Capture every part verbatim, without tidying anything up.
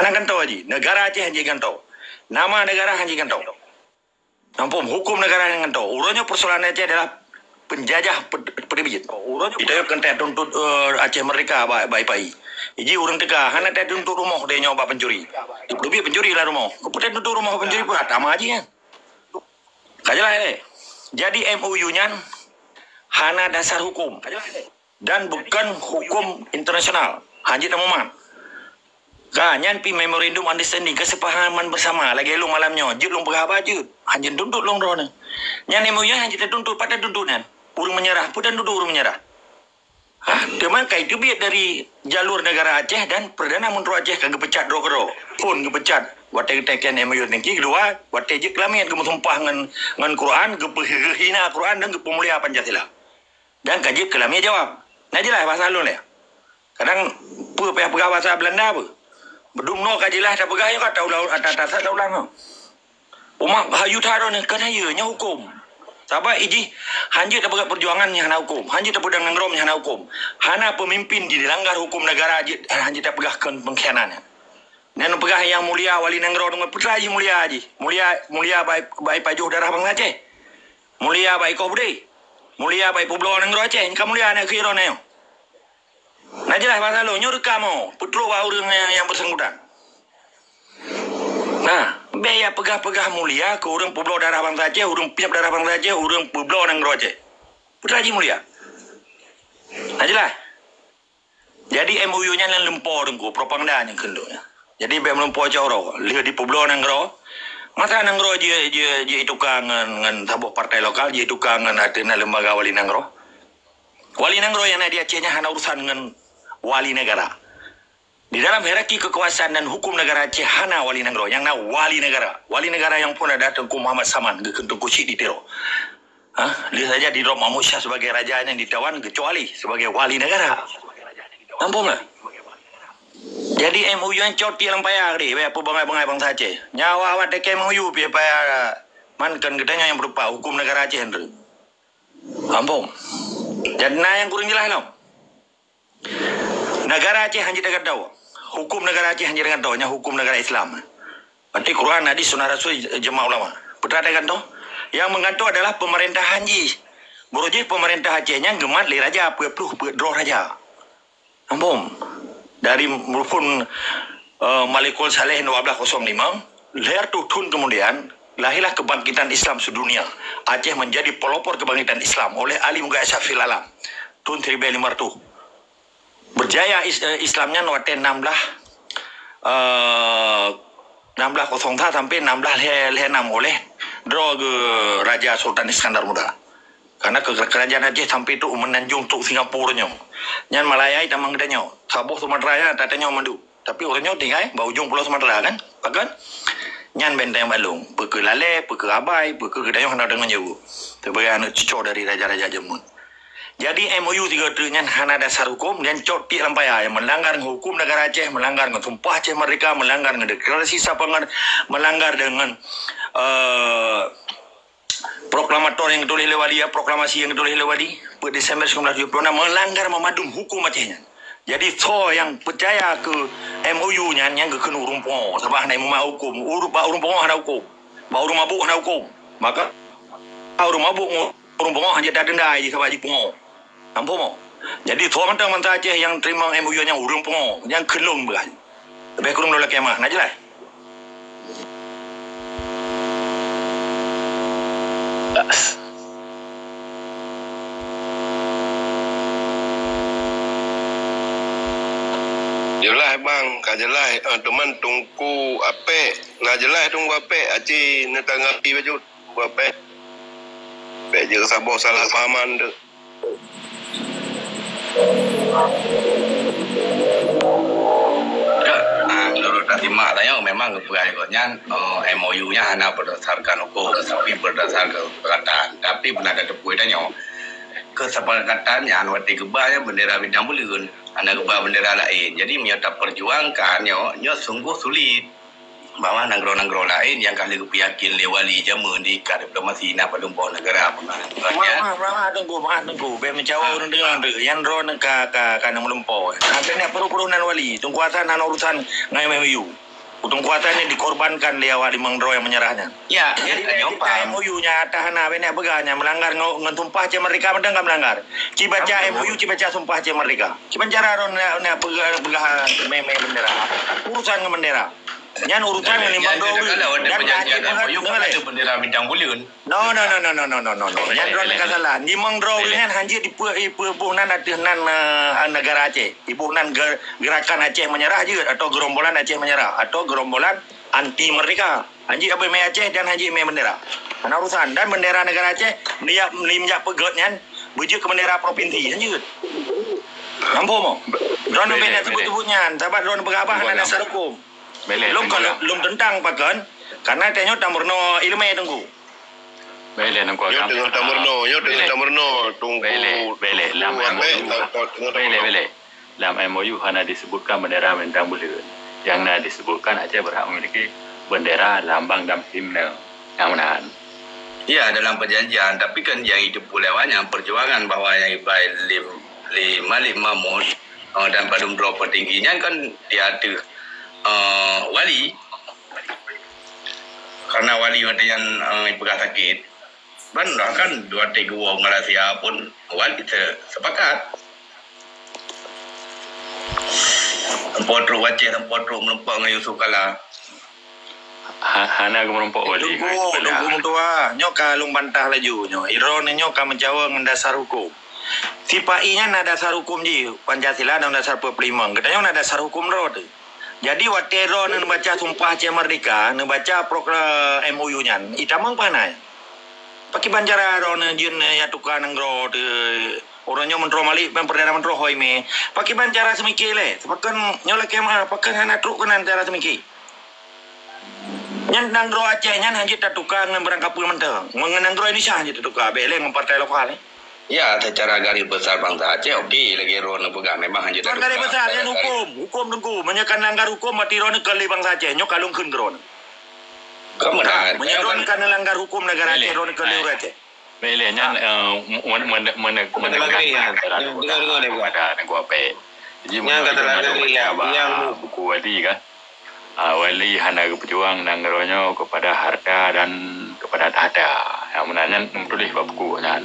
Hana gantoe jih. Negara Aceh hana jigantoe. Nama negara hana jigantoe. Ampôn, huköm negara hana gantoe. Uroe nyoe persoalan Aceh adalah penjajah pe-, peuteubiet. Ita yue keuneuk tuntut, eh, Aceh Merdeka bak, bak I P A I. Iji ureuëng teuka, hana tatuntut rumoh deh nyoe bak pencuri. Peuteubiet pencuri lah rumoh. Keupeue tatuntut rumoh pencuri peuhat ama jih nyan. Ka jeulaih lé. Jadi M O U nyan hana dasar huköm dan bukan huköm internasional. Hanjeuet tamumat. Ka nyan pi memorandum understanding, kesepahaman bersama lagée lôn malam nyoe. Jeuet lôn peugah haba jeuet. Hanjeuet tuntut lôn droeneuh. Nyan M O U nyan hanjeuet tatuntut, pat tatuntut nyan. Ureuëng meunyeurah, peue tatuntut ureuëng meunyeurah. Ha, teuma ka iteubiet dari jalur negara Aceh dan Perdana Menteri Aceh ka geupecat droe keudroe. Phon geupecat watée geuteken M O U niki, keudua watée jeuet keulamiet geumeusumpah ngon, ngon Quran, geupeuhina Quran dan geupeumulia Pancasila. Dan ka jeuet keulamiet jawab. Na jeulaih bahasa lôn lé. Kadang peue payah peugah bahasa Belanda peue. Beudum noe ka jeulaih tapeugah nyoe ka taulang, ata-ata sa taulang nyoe. Umat hayeu that droeneuh kan hayeu nyoe huköm. Sabab ijih hanjeuet tapeugah perjuangan nyang hana huköm, hanjeuet tapeudong nanggroe nyang hana huköm. Hana peumimpin dilanggar huköm negara jeuet hanjeuet tapeugah kon pengkhianat nyan. Nyan peugah nyang mulia wali nanggroe deungon putra jih mulia jih. Mulia, mulia bai, bai pajoh darah bansa Aceh. Mulia bai koh beudé. Mulia bai peubloe nanggroe Aceh. Nyang ka mulia aneuk keu droeneuh nyoe. Na jeulaih bahasa lôn, nyoe reuka mo, peutrok bak ureuëng nyang, nyang bersangkutan. Nah, bék ya peugah-peugah mulia keu ureuëng peubloe darah bansa Aceh, ureuëng piep darah bansa Aceh, ureuëng peubloe nanggroe Aceh. Peue jih mulia. Na jeulaih. Jadi M O U nyan lôn lumpo teungku, propaganda nyang keuneuk nyan. Jadi bék meulumpo cok uroe, lheueh dipeubloe nanggroe. Masa nanggroe ji, ji, ji tuka ngon, ngon saboh partai lokal, ji tuka ngon ateueh na lembaga wali nanggroe. Wali nanggroe nyang na di Aceh nyan hana urusan ngon wali negara. Di dalam hierarki kekuasaan dan hukum negara Aceh hana wali nanggroe, nyang na wali negara. Wali negara nyang phon adalah Teungku Muhammad Saman, geukheun Teungku Chik di Tiro. Ha? Lheueh saja didrop Mahmud Shah sebagai raja nyang ditawan, geucok alih sebagai wali negara. Ampôn lah. Jadi M O U nyan cot tiek lam paya deh, baya peubangai-bangai bansa Aceh. Nyawa awak teuka M O U pih paya man kon geutanyoe nyang beureupa hukum negara Aceh nyan. Ampôn. Jadi na nyang kurang jeulaih lom. Negara Aceh hanjeuet tagantoe. Hukum negara Aceh hanjeuet tagantoe, nyan hukum negara Islam. Berarti Quran, hadis, sunnah Rasul, ijma ulama. Peue tagantoe? Yang menggantoe adalah pemerintahan jih. Baroe jih pemerintah Aceh nyan geumat lé raja peuet ploh peuet droe raja. Ampôn. Dari ruphon, eh, Malikul Saleh dua belas kosong lima, lhèe reutôh thôn kemudian, lahirlah kebangkitan Islam sedunia. Aceh menjadi pelopor kebangkitan Islam oleh Ali Mughal Shah fil Alam, thôn seribu lima ratus. Berjaya is-, eh, Islam nyan watèe enam belas, eh, enam belas kosong sa sampai enam belas lhèe, lhèe enam oleh droe geuh Raja Sultan Iskandar Muda. Karena ke-, kerajaan Aceh sampai trôk u Menanjung, trôk Singapura nyoe. Nyan Malaya tamong geutanyoe. Saboh Sumatera nyan tatanyoe mandum. Tapi ureueng nyoe tinggai bak ujong pulo Sumatera kan? Pakon? Nyan benteng balong. Peu keuh lalè, peu keuh abai, peu keuh geutanyoe hana deungon jaweueb. Sebagai aneuk cuco dari raja-raja jameun. Jadi M O U tiga teuk nyan hana dasar hukum dan cot tiek lam paya, yang melanggar ngon hukum negara Aceh, melanggar ngon Sumpah Aceh Merdeka, melanggar ngon Deklarasi Sapangan, melanggar dengan, eh, proklamator nyang geutuléh lé Wali, ya, proklamasi nyang geutuléh lé Wali, peuet Desember seribu sembilan ratus tujuh puluh enam, melanggar meumandum hukum Aceh nyan. Jadi, soe nyang peucaya keu M O U nyan, nyan geukheun ureueng pungo, sabab hana imumat hukum. Uru-, bak ureueng pungo hana hukum. Bak ureueng mabuk hana hukum. Maka, ureueng mabuk ngon ureueng pungo hana jeuet deunda jih sabab jipungo. Ampôn mo. Jadi, soe mantong bansa Aceh nyang teurimong M O U nyan ureueng pungo, nyang keu lôn beuh. Leubeh kureueng lôn lakèe meuah, na jeulaih? Jeulaih, Bang, ka jeulaih. Ah, teuma Teungku Apek, na jeulaih Teungku Apek, aci neutanggapi bacut Teungku Apek. Bèk jeuet saboh salah pahaman tu. Ka, ah, menurut tasimak tanyoe memang geupeugah gobnyan, eh, M O U nyan hana berdasarkan hukum, tapi berdasarkan kesepakatan. Tapi pernah tateupeue tanyoe, kesepakatan nyan watèe geuba nyan bendera bintang buleuen, hana geuba bendera laén. Jadi meunyoe taperjuangkan nyoe, nyoe sungguh sulit. Bahwa nanggroe-nanggroe laén nyang ka lheueh geupeuyakin lé wali jameun diikat diplomasi na padum boh negara peunah. Maaf, maaf, maaf, Teungku, maaf, Teungku. Bèk meucawa ureueng deungoe tu. Nyan droeneuh ka, ka, ka na meulumpo. Hana nyan peuruh-peuruh nan wali. Teungku Hasan hana urusan ngon M O U. Teungku Hasan nyan dikorbankan lé awak limong droe nyang meunyeurah nyan. Ya, jadi ya, nyoe paham. M O U nyan atas hana bèk neupeugah nyan meulanggar ngon, ngon sumpah Aceh Merdeka, mantong ka meulanggar. Ci baca M O U, ci baca sumpah Aceh Merdeka. Kiban cara droe nak, nak peugah, peugah mè-mè bendera. Urusan ngon bendera. Nyan urusan ngon limong droe. Dan perjanjian M O U kan ada bendera bintang buleuen. No, no, no, no. Nyan droe ka salah. Limong droe nyan hana jeuet ipeu-, ipeuboh nan ateueh nan, eh, negara Aceh. Iboh nan ge-, gerakan Aceh Menyerah jeuet, atau gerombolan Aceh Menyerah, atau gerombolan anti merdeka. Hana jeuet mè Aceh dan hana jeuet mè bendera. Hana urusan. Dan bendera negara Aceh, meunyo, meunyo peugöt nyan, beujeuet keu bendera provinsi. Hana jeuet. Nampak mo? Droe bèk nak sebut-sebut nyan, sabab droe peugah haba hana dasar hukum. Lôn ka lôn teuntang pakon, karena tanyoe tameurunoe ileumèe, Teungku. Bèk lé, Teungku Agam. Nyoe teungoh tameurunoe, nyoe teungoh tameurunoe, Teungku. Bèk lé, bèk lé. Lam M O U, bèk lé, bèk lé. Lam M O U hana disebutkan bendera bintang buleuen. Nyang na disebutkan Aceh berhak memiliki bendera, lambang dan himne. Nyang meunan. Ya, dalam perjanjian, tapi kan nyang jiteupeue lé awak nyan perjuangan bahwa nyang iba lé, lé Malik Mahmud, eh, dan padum droe petinggi nyan kan di ateueh, eh, wali. Karena wali watèe nyan, eh, ipeugah sakét. Ban lah kan, watèe geuwoe Malaysia pun wali se-, sepakat. Sampoe trok Aceh, sampoe trok meureumpok ngon Yusuf Kala. Ha-, hana geumeureumpok wali. Teungku, Teungku meutuah, nyoe ka lôn bantah laju nyoe. Droeneuh nyoe ka meujaweub ngon dasar hukum. Sipa-i nyan na dasar hukum jih, Pancasila dan dasar empat puluh lima. Geutanyoe na dasar hukum droe teuh. Jadi, watèe droeneuh neubaca Sumpah Aceh Merdeka, neubaca prokla-, M O U nyan, itamong pah na. Pakiban cara droeneuh jeuet, eh, ya tuka nanggroe teuh. Uroe nyoe Meuntroe Malik, ban Perdana Meuntroe hôi mè. Pakiban cara seumiké lé. Pakon nyoe lakèe meu'ah, pakon hana trok keunan cara seumiké. Nyan nanggroe Aceh nyan hana jeuet tatuka ngon barang kapeue mantong. Ngon nanggroe Indonesia hana jeuet tatuka, bèk lé ngon partai lokal, eh. Ya, secara garis besar bangsa Aceh, oke, lagèe droeneuh peugah, memang hana jeuet tatuka. Bukan garis besar, nyan hukum. Hukum, Teungku. Meunyoe ka neulanggar hukum, berarti droeneuh kon lé bangsa Aceh. Nyoe ka lôn kheun keu droeneuh. Ka meunan. Meunyoe droeneuh ka neulanggar hukum negara Aceh, droeneuh kon lé ureueng Aceh. Bèk lé, nyan, eh, men-, men-, men-, men-, menegangkan antara dua negara, negara. Jadi, nyan menurut kata lagèe yang buku wali kan. Ah, wali hana geupeujuang nanggroe nyoe kepada harta dan kepada tahta. Nyang meunan nyan meutuléh bak buku nyan.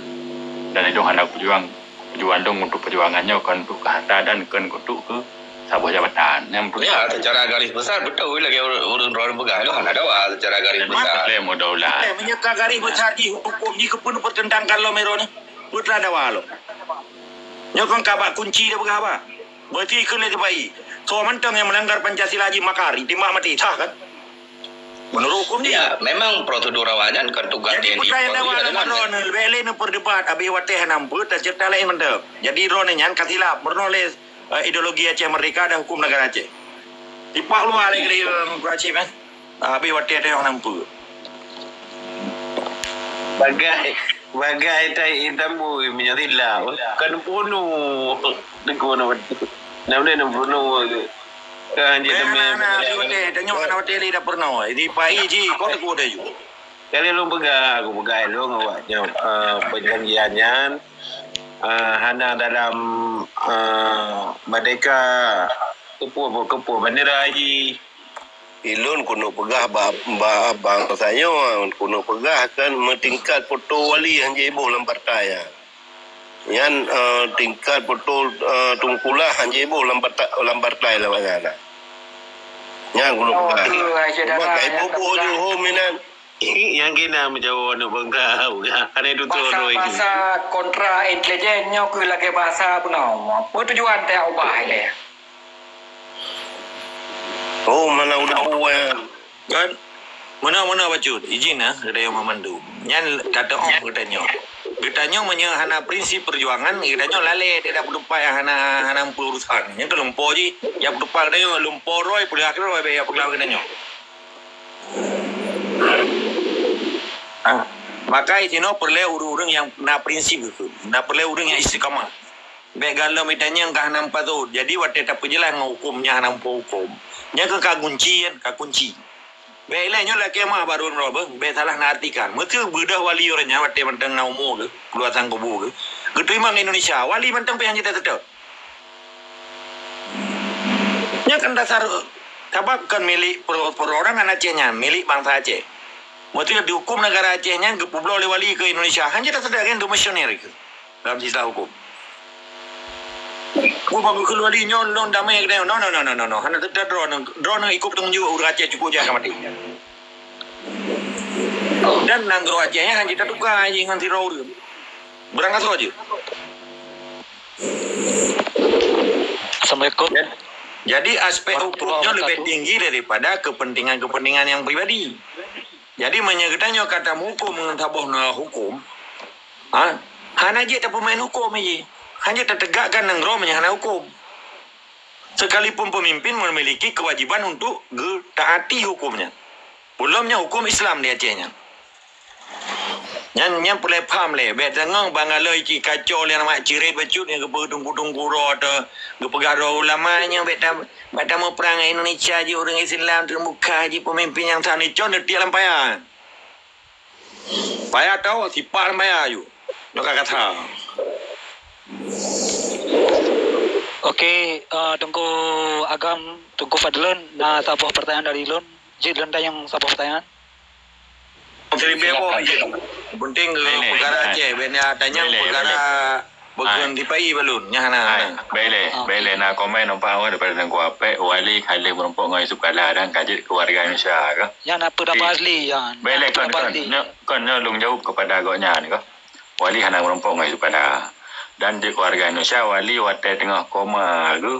Dan itu hana geupeujuang, geupeujuang dong untuk perjuangan nyoe kon untuk harta dan kon untuk keu saboh jabatan. Nyang meutuléh. Ya, secara garis besar betul lagèe ureueng, ureueng droe peugah tu hana dawa secara garis besar. Memang lé mudaulat. Eh, meunyoe ka garis besar jih hukum jih keupeue pertentangkan lom droeneuh. Peue dawa lom. Nyoe kon ka bak kunci dah peugah haba. Berarti keu lé sipa-i. Soe mantong nyang melanggar Pancasila jih makar, itimbak maté, sah kan? Menurut hukum jih. Ya, memang prosedur awak nyan kan tugas T N I Polri adalah. Jadi, peue dawa lom droeneuh, bèk lé neupeudebat, abéh watèe hana meupeue, taceurita laén mantong. Jadi, droeneuh nyan ka silap, meurunoe lé, eh, ideologi Aceh Merdeka dan hukum negara Aceh. Sipak luwa lé keu, eh, Aceh, kan? Habéh watèe teuh nyang nampu. Bagai, bagai tai itambu meunyoe sila. Kan bunuh. Teungku na. Nam deh bunuh. Kan je. Nah, teumé nah, nah, habéh watèe, tanyoe hana watèe lé dak peurunoe. Di pai ji, kok teungku dah ju. Kali lôn peugah, aku peugah lôn awak nyoe, eh, perjanjian nyan, eh, hana dalam, eh, merdeka keupeue, keupeue bandera ji. Ilôn keuneuk peugah ba, ba, bangsa nyoe, keuneuk peugah kan meutingkat poto wali han jiboh lam partai nyan. Nyan, eh, tingkat poto, eh, tungkulah han jiboh lam partai, lam partai lawat nyan. Nyan keuneuk peugah. Maka ibu-ibu ju hom inan. Nyang kena menjawab aneuk bangsa. Hana itu turun. Bahasa kontra intelijen nyoe keu lagèe bahasa bunoe. Apa tujuan teuh ubah ilèe? Oh, mana udah buat. Kan? Meunoe-meunoe bacut, izin nah, geutanyoe meumandum. Nyan tateu'oh geutanyoe. Geutanyoe meunyoe hana prinsip peujuangan, geutanyoe lalè, tidak berdebat hana, hana meupeue urusan. Nyan keuh lumpo jih, ya berdebat geutanyoe, lumpo roi, peugah keu roi, ya peugah geutanyoe. Ah, maka isinoe peureulèe ureueng-ureueng nyang na prinsip, na peureulèe ureueng nyang istiqamah. Bèk galom itanyong ka hana meupatot. Jadi watèe tapeujeulaih ngon huköm nyan hana meupatot huköm. Nyan keuh ka kunci, kan? Ka kunci. Bèk ilèe nyoe lakèe meu'ah bak droeneuh beuh, bèk salah na artikan. Meuseu beudôh wali uroe nyan watèe mantong na umu geuh, keuluar sang kubu geuh. Geuteurimong Indonesia, wali mantong pih hana teutab. Nyan kan dasar Sabab kon milék per-, perorangan Aceh nyan, milék bansa Aceh. Meuseu dihukum negara Aceh nyan geupubloe lé wali keu Indonesia, hana taseudeh lagée nyan, untuk misioner keu dalam sisa hukum. Ku babu keu wali nyoe lôn damé keu no, no, no, no, no, no. Hana teuta droe, droe ikut tanggung jaweueb ureuëng Aceh cukup jah ka maté. Dan nanggroe Aceh nyan hana tatuka jih ngon sidroe ureuëng. Beurangkasoe jeuet. Assalamualaikum. Jadi aspek hukum nyoe leubeh tinggi daripada kepentingan-kepentingan yang pribadi. Jadi meunyoe geutanyoe ka tameuhukum ngon saboh na hukum, ha, hana jeuet tapeumain hukum jih. Hana jeuet tategakkan nanggroe meunyoe hana hukum. Sekalipun pemimpin memiliki kewajiban untuk geutaati hukum nyan. Ulom nyan hukum Islam di Aceh nyan. Nyan, nyan peureulée pham lé. Bék teungoh bangaloi ci kacau lé mak cirit bacut nyang geupeu tungku-tungku ro atau geupeugah droe ulama nyoe bék tam-, bék tameuprang Indonesia ji ureuëng Islam teubuka ji pemimpin nyang sah neucon neutiek lam paya. Paya tau sipak lam paya ju. Nyoe ka kata. Okey, uh, Teungku Agam, Teungku Fadlun, na saboh pertanyaan dari lôn. Jeuet lôn tanyong saboh pertanyaan. Seribu Penting ke perkara Aceh, benda tanya perkara bukan di pai balun. Nyah na. Baik leh, baik leh na komen nampak awak daripada Teungku Apek, wali khaleh merumpok ngon Yusuf Kala dan kajit keluarga Indonesia ke? Yang apa dapat asli ya? Baik leh, kon, kon, nyo, kon nyo lung jawab kepada agaknya ni ke? Wali hana merumpok ngon Yusuf Kala. Dan di keluarga Indonesia, wali watèe teungoh koma ke,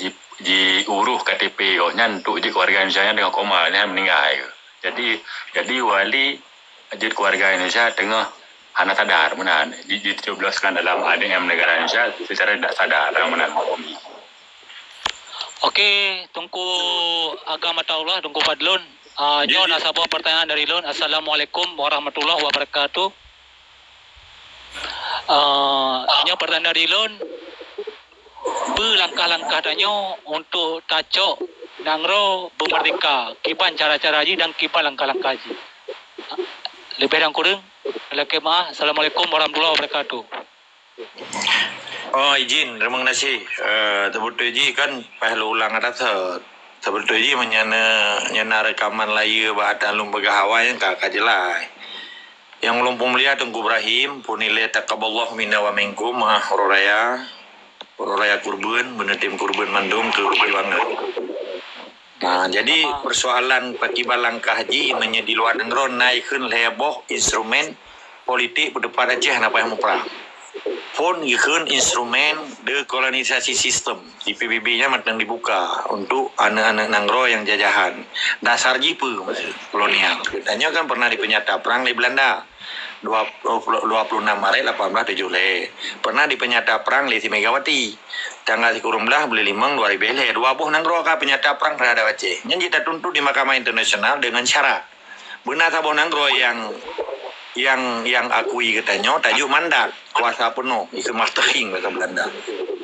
ji, ji uruh K T P kok nyan untuk ji keluarga Indonesia nyan teungoh koma, nyan meninggai ke. Jadi, jadi wali jeuet keluarga Indonesia teungoh hana sadar meunan, di, dicubloskan dalam A D M negara Indonesia secara tidak sadar meunan. Okey, Teungku Agam Ataullah, Teungku Fadlun. Ah, nyoe na saboh pertanyaan dari lôn. Assalamualaikum warahmatullahi wabarakatuh. Ah, nyoe pertanyaan dari lôn. Peue langkah-langkah tanyoe untuk tacok nanggroe beumerdeka, kiban cara-cara jih dan kiban langkah-langkah jih. Leubeh dan kureueng, lakèe meu'ah. Assalamualaikum warahmatullahi wabarakatuh. Oh, izin, terima kasih. Eh, sebetul jih kan, payah lôn ulang rasa. Sebetul jih meunyoe na, nyoe na rekaman layeue bak ata lôn peugah awai nyan ka, ka jeulaih. Nyang ulôn peumulia Teungku Ibrahim, peureulée taqabbalallahu minna wa minkum, ah, uroe raya, uroe raya kurban, beuneutem kurban mandum keu peujuangan. Nah, jadi persoalan pakiban langkah jih meunyoe di luwa nanggroe na ikheun lhèe boh instrumen politik peuteupat Aceh hana payah muprang. Phon ikheun instrumen dekolonisasi sistem. Di P B B nyan mantong dibuka untuk aneuk-aneuk nanggroe nyang jajahan. Dasar jih peue masa kolonial. Geutanyoe kan pernah dipeunyata prang lé Belanda. Dua puluh, dua puluh enam Maret lapan belas tujuh lhèe. Pernah dipeunyata prang lé si Megawati. Tanggal sikureueng blaih buleuen limong dua ribèe lhèe. Dua boh nanggroe ka peunyata prang terhadap Aceh. Nyan jih tatuntut di mahkamah internasional deungon syarat. Beuna saboh nanggroe nyang, nyang, nyang akui geutanyoe tajok mandat kuasa peunoh, itu mastering bahasa Belanda.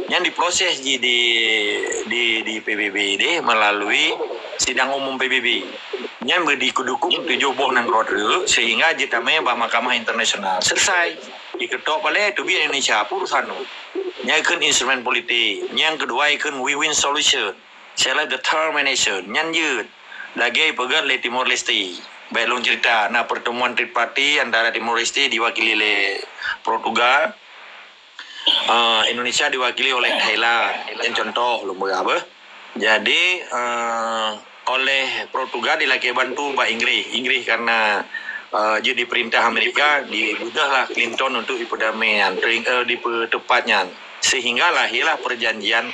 Nyan diproses jih di, di, di P B B deh melalui sidang umum P B B. Nyan beu didukung tujoh boh nanggroe treuk sehingga jitamé bak mahkamah internasional. Selesai. Diketok palé teubiet Indonesia, peue urusan tu. Nyan ikheun instrumen politik. Nyang keudua ikheun win-win solution. Self determination nyan jeuet lagèe peugah lé Timor Leste. Bèk lôn cerita, na pertemuan tripartit antara Timor Leste diwakili lé Portugal, eh, Indonesia diwakili oleh Thailand. Nyan contoh lôn peugah beuh. Jadi, eh, oleh Portugal dilakèe bantu bak Inggris. Inggris karena, eh, jeuet diperintah Amerika, dibeudôh lah Clinton untuk dipeudamé nyan, tering-, eh, dipeuteupat nyan. Sehingga lahirlah perjanjian,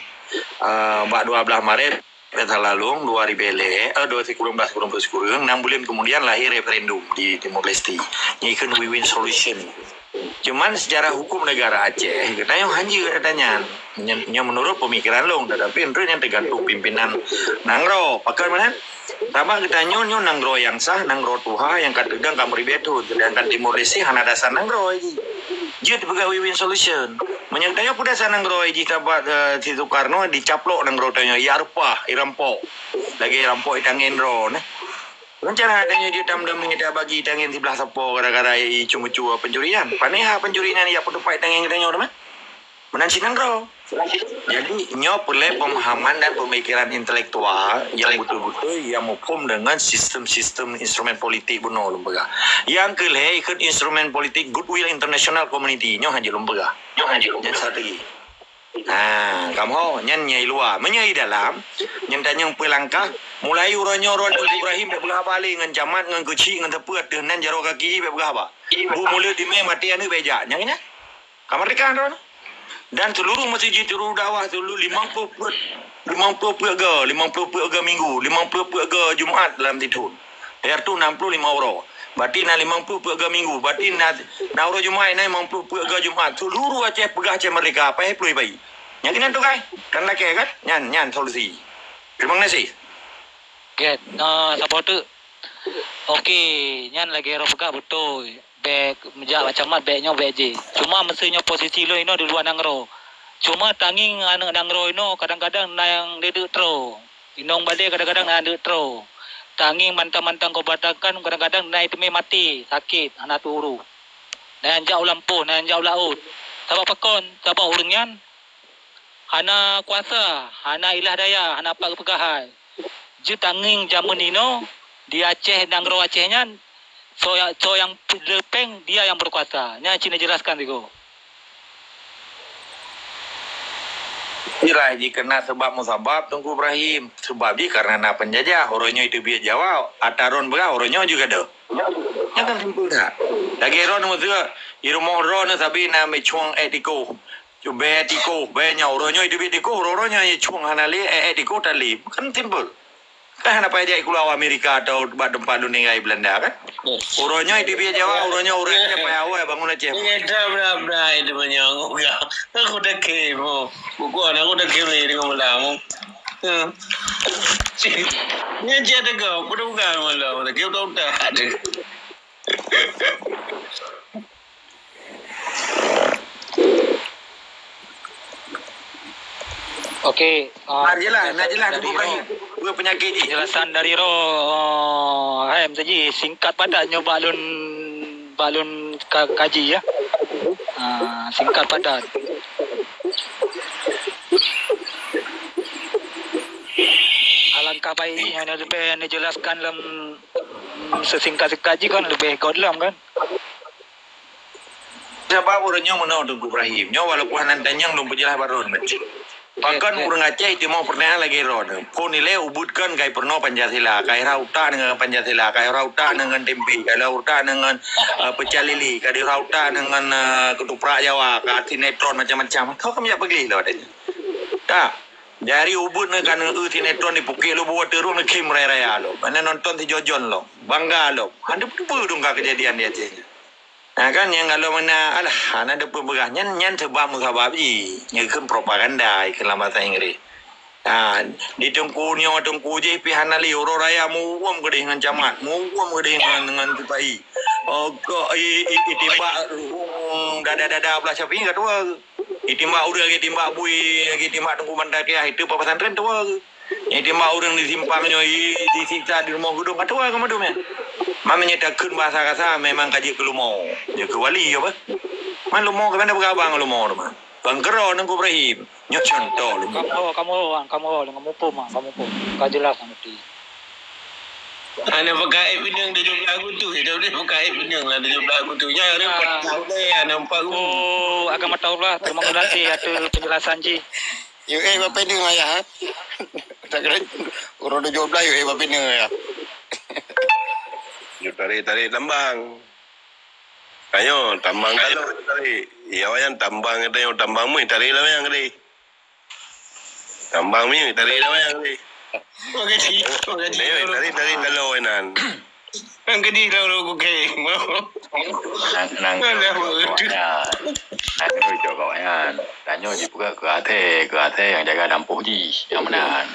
eh, bak dua belas Maret. Pada lalu, dua ribèe lhèe, eh, dua sikureueng blaih sikureueng peuet sikureueng, enam buleuen kemudian lahir referendum di Timor Leste. Nyan ikheun win-win solution. Cuman secara hukum negara Aceh, geutanyoe hanjeuet ata nyan. Nyan, nyan menurut pemikiran lôn, tetapi enteuk nyan tergantung pimpinan nanggroe. Pakon meunan? Sabab geutanyoe nyoe nanggroe nyang sah, nanggroe tuha nyang ka teudong ka meuribèe thon, sedangkan Timor Leste hana dasar nanggroe jih. Jeuet peugah win-win solution. Meunyoe geutanyoe peue dasar nanggroe jih, sabab, eh, si Soekarno dicaplok nanggroe tanyoe, ya reupah, irampok. Lagèe irampok itangén droe, neh. Rencana tanyoe jeuet tam damé tabagi tangén siblah sapo gara-gara icue-icue pencurian. Paneha pencurian ya peuteupat tangén geutanyoe teuma. Meunan cit nanggroe. Jadi, nyoe peureulée pemahaman dan pemikiran intelektual yang betul-betul yang muphom dengan sistem-sistem instrumen politik bunoe lôn peugah. Yang keu lhée ikot instrumen politik Goodwill International Community, nyoe hana lôn peugah. Nyoe hana lôn peugah. Nyan satu lagi. Ha, kamoe nyan nyai luwa. Meunyoe i dalam, nyan tanyong peulangkah, mulai uroe nyoe droeneuh Ibrahim bék peugah haba lé ngon camat, ngon keuchik, ngon teupeu ateueh nan jaroe kaki bék peugah haba. Bu mulut dimé maté aneuëk bék jak. Nyan nyan. Ka merdeka droeneuh. Dan seluruh masjid, seluruh dakwah, seluruh limong ploh peuet, limong ploh peuet ga, limong ploh peuet ga minggu, limong ploh peuet ga Jumat dalam sithon. Tiga ratus enam puluh lima uroe. Berarti na limong ploh peuet ga minggu. Berarti na, na uroe Jumat na limong ploh peuet ga Jumat. Seluruh Aceh peugah Aceh merdeka. Paih ploh pai. Nyan keunan tu kai. Kan lakée kan? Nyan, nyan solusi. Terima kasih. Gét, na saboh teuk. Okey, nyan lagée roh peugah beutôi. Bék jak bak camat, bék nyoe, bék jih. Cuma meuseu nyoe posisi lôn inoe di luwa nanggroe. Cuma tangieng aneuëk nanggroe inoe kadang-kadang na nyang deudeuek troe. Inong balée kadang-kadang na deudeuek troe. Tangieng mantong-mantong keubatakan kadang-kadang na teumé maté, sakét, hana teuurus. Na nyang jak u lampôh, na nyang jak u laôt. Sabab pakon? Sabab ureuëng nyan hana kuasa, hana ilah daya, hana pat geupeugah hai. Jeuet tangieng jamén inoe di Aceh, nanggroe Aceh nyan, soe ya-, soe nyang leupeng, dia nyang beukuasa. Nyan cit neujelaskan sigoe. Irai jih keunan seubab musabab, Teungku Ibrahim. Seubab jih kareuna na peunjajah. Uroe nyoe iteubiet Jawa, ata droen peugah uroe nyoe juga deuh. Nyan kan simpel that. Lagée droeneuh meuseu, i rumoh droeneuh sabe na meucueng ék tikoh. Cubée tikoh, bée nyoe, uroe nyoe iteubiet tikoh, uroe nyoe cueng hana lé, ék tikoh that lé. Kan simpel. Kan hana payah jak keuluwa Amerika atau bak teumpat lôn tinggai Belanda kan? Uroe nyoe iteubiet Jawa, uroe nyoe ureuëng Aceh payah awai bangun Aceh. Nyan dah bra-bra itu meunyoe. Aku tak kemo. Buku anak aku tak kemo dengan malam. Nyan cit teuka, aku tak bukan malam. Tak kemo tak. Okey, ah, nak jelas, nak jelas dari Teungku Ibrahim. Apa penyakit ni? Penjelasan dari Roh, ah, hai, meusaji singkat padat nyoe bak lôn, bak lôn ka-, kaji ya. Ah, singkat padat. Alangkah baik jih hana leubeh neujelaskan lom, mm, sesingkat-singkat jih kan leubeh göt lom kan. Sabab ureuëng nyoe meunoe Teungku Ibrahim. Nyoe walaupun hana tanyong lôn peujeulaih baroe nyoe. Pakon ureuëng Aceh itimoh peureunah lagée droeneuh. Phon ilée ubeuet kon kai peurunoe Pancasila, kai rhah utak deungon Pancasila, kai rhah utak deungon tempe, kai rhah utak deungon, eh, peucah lili, kai rhah utak deungon, eh, keutuprak Jawa, ka sinetron macam-macam. Tho kami jak peugléh lom watée nyoe. Ka. Jari ubeuet neuh ka neueu sinetron di Pukek Lubua Teurong neukhém raya-raya lom. Mana nonton si Jojon lom. Bangga lom. Hana teupeue dong ka keujadian di Aceh nyoe. Ha, kan, nyang kalau meunan, alah, hana teupeue peugah nyan, nyan seubab meusabab jih. Nyan kheun propaganda, ikheun lam bahasa Inggris. Ha, di Teungku nyoe, Teungku jih pih hana lé, uroe raya muwöm keudeh ngon camat, muwöm keudeh ngon, ngon sipa-i. Oh, kok i, i, i timbak ruhueng dada-dada blah sapi ka tuwoe. I timbak ureuëng lagée timbak bui, lagée timbak Teungku Bantakiah, itu Pak Pesantren tuwoe. Nyang timbak ureuëng di simpang nyoe, i, disiksa di rumoh geudong, ka tuwoe ka mandum nyan. Mami nyang takheun bahasa kasa memang ka jeuet keu lumo. Jeuet keu wali apa? Man lumo ka mana peugah abang lumo tu mah. Bang Kero Teungku Ibrahim. Nyoe contoh lumo. Kamoe, kamoe, kamoe, kamoe muphom, kamoe muphom. Ka jeulaih ngerti. Hana peukaép pineung tujoh blaih Agustus, dak boleh peukaép pineung lah tujoh blaih Agustus. Nyan ureuëng pat tahu deh, hana empat ribu. Oh, agama taulah, terima kasih atas penjelasan jih. Yue ék bak pineung ayah, eh. Tak kira uroe tujoh blaih yue ék bak pineung ayah. Yue tarék-tarék tambang. Ayo, tambang kalau tarék. Ya, wayang tambang kata yang tambang mui tarék lah wayang tadi. Tambang minyeuk tadi dah wayang tadi. Makasih, makasih. Tadi, tadi, tadi talo inan. Makasih dah lu kukeng. Nang, nang, nang, nang, nang, nang, tanyoe jipeugah keu até, keu até nyang jaga lampôh jih, nyang meunan.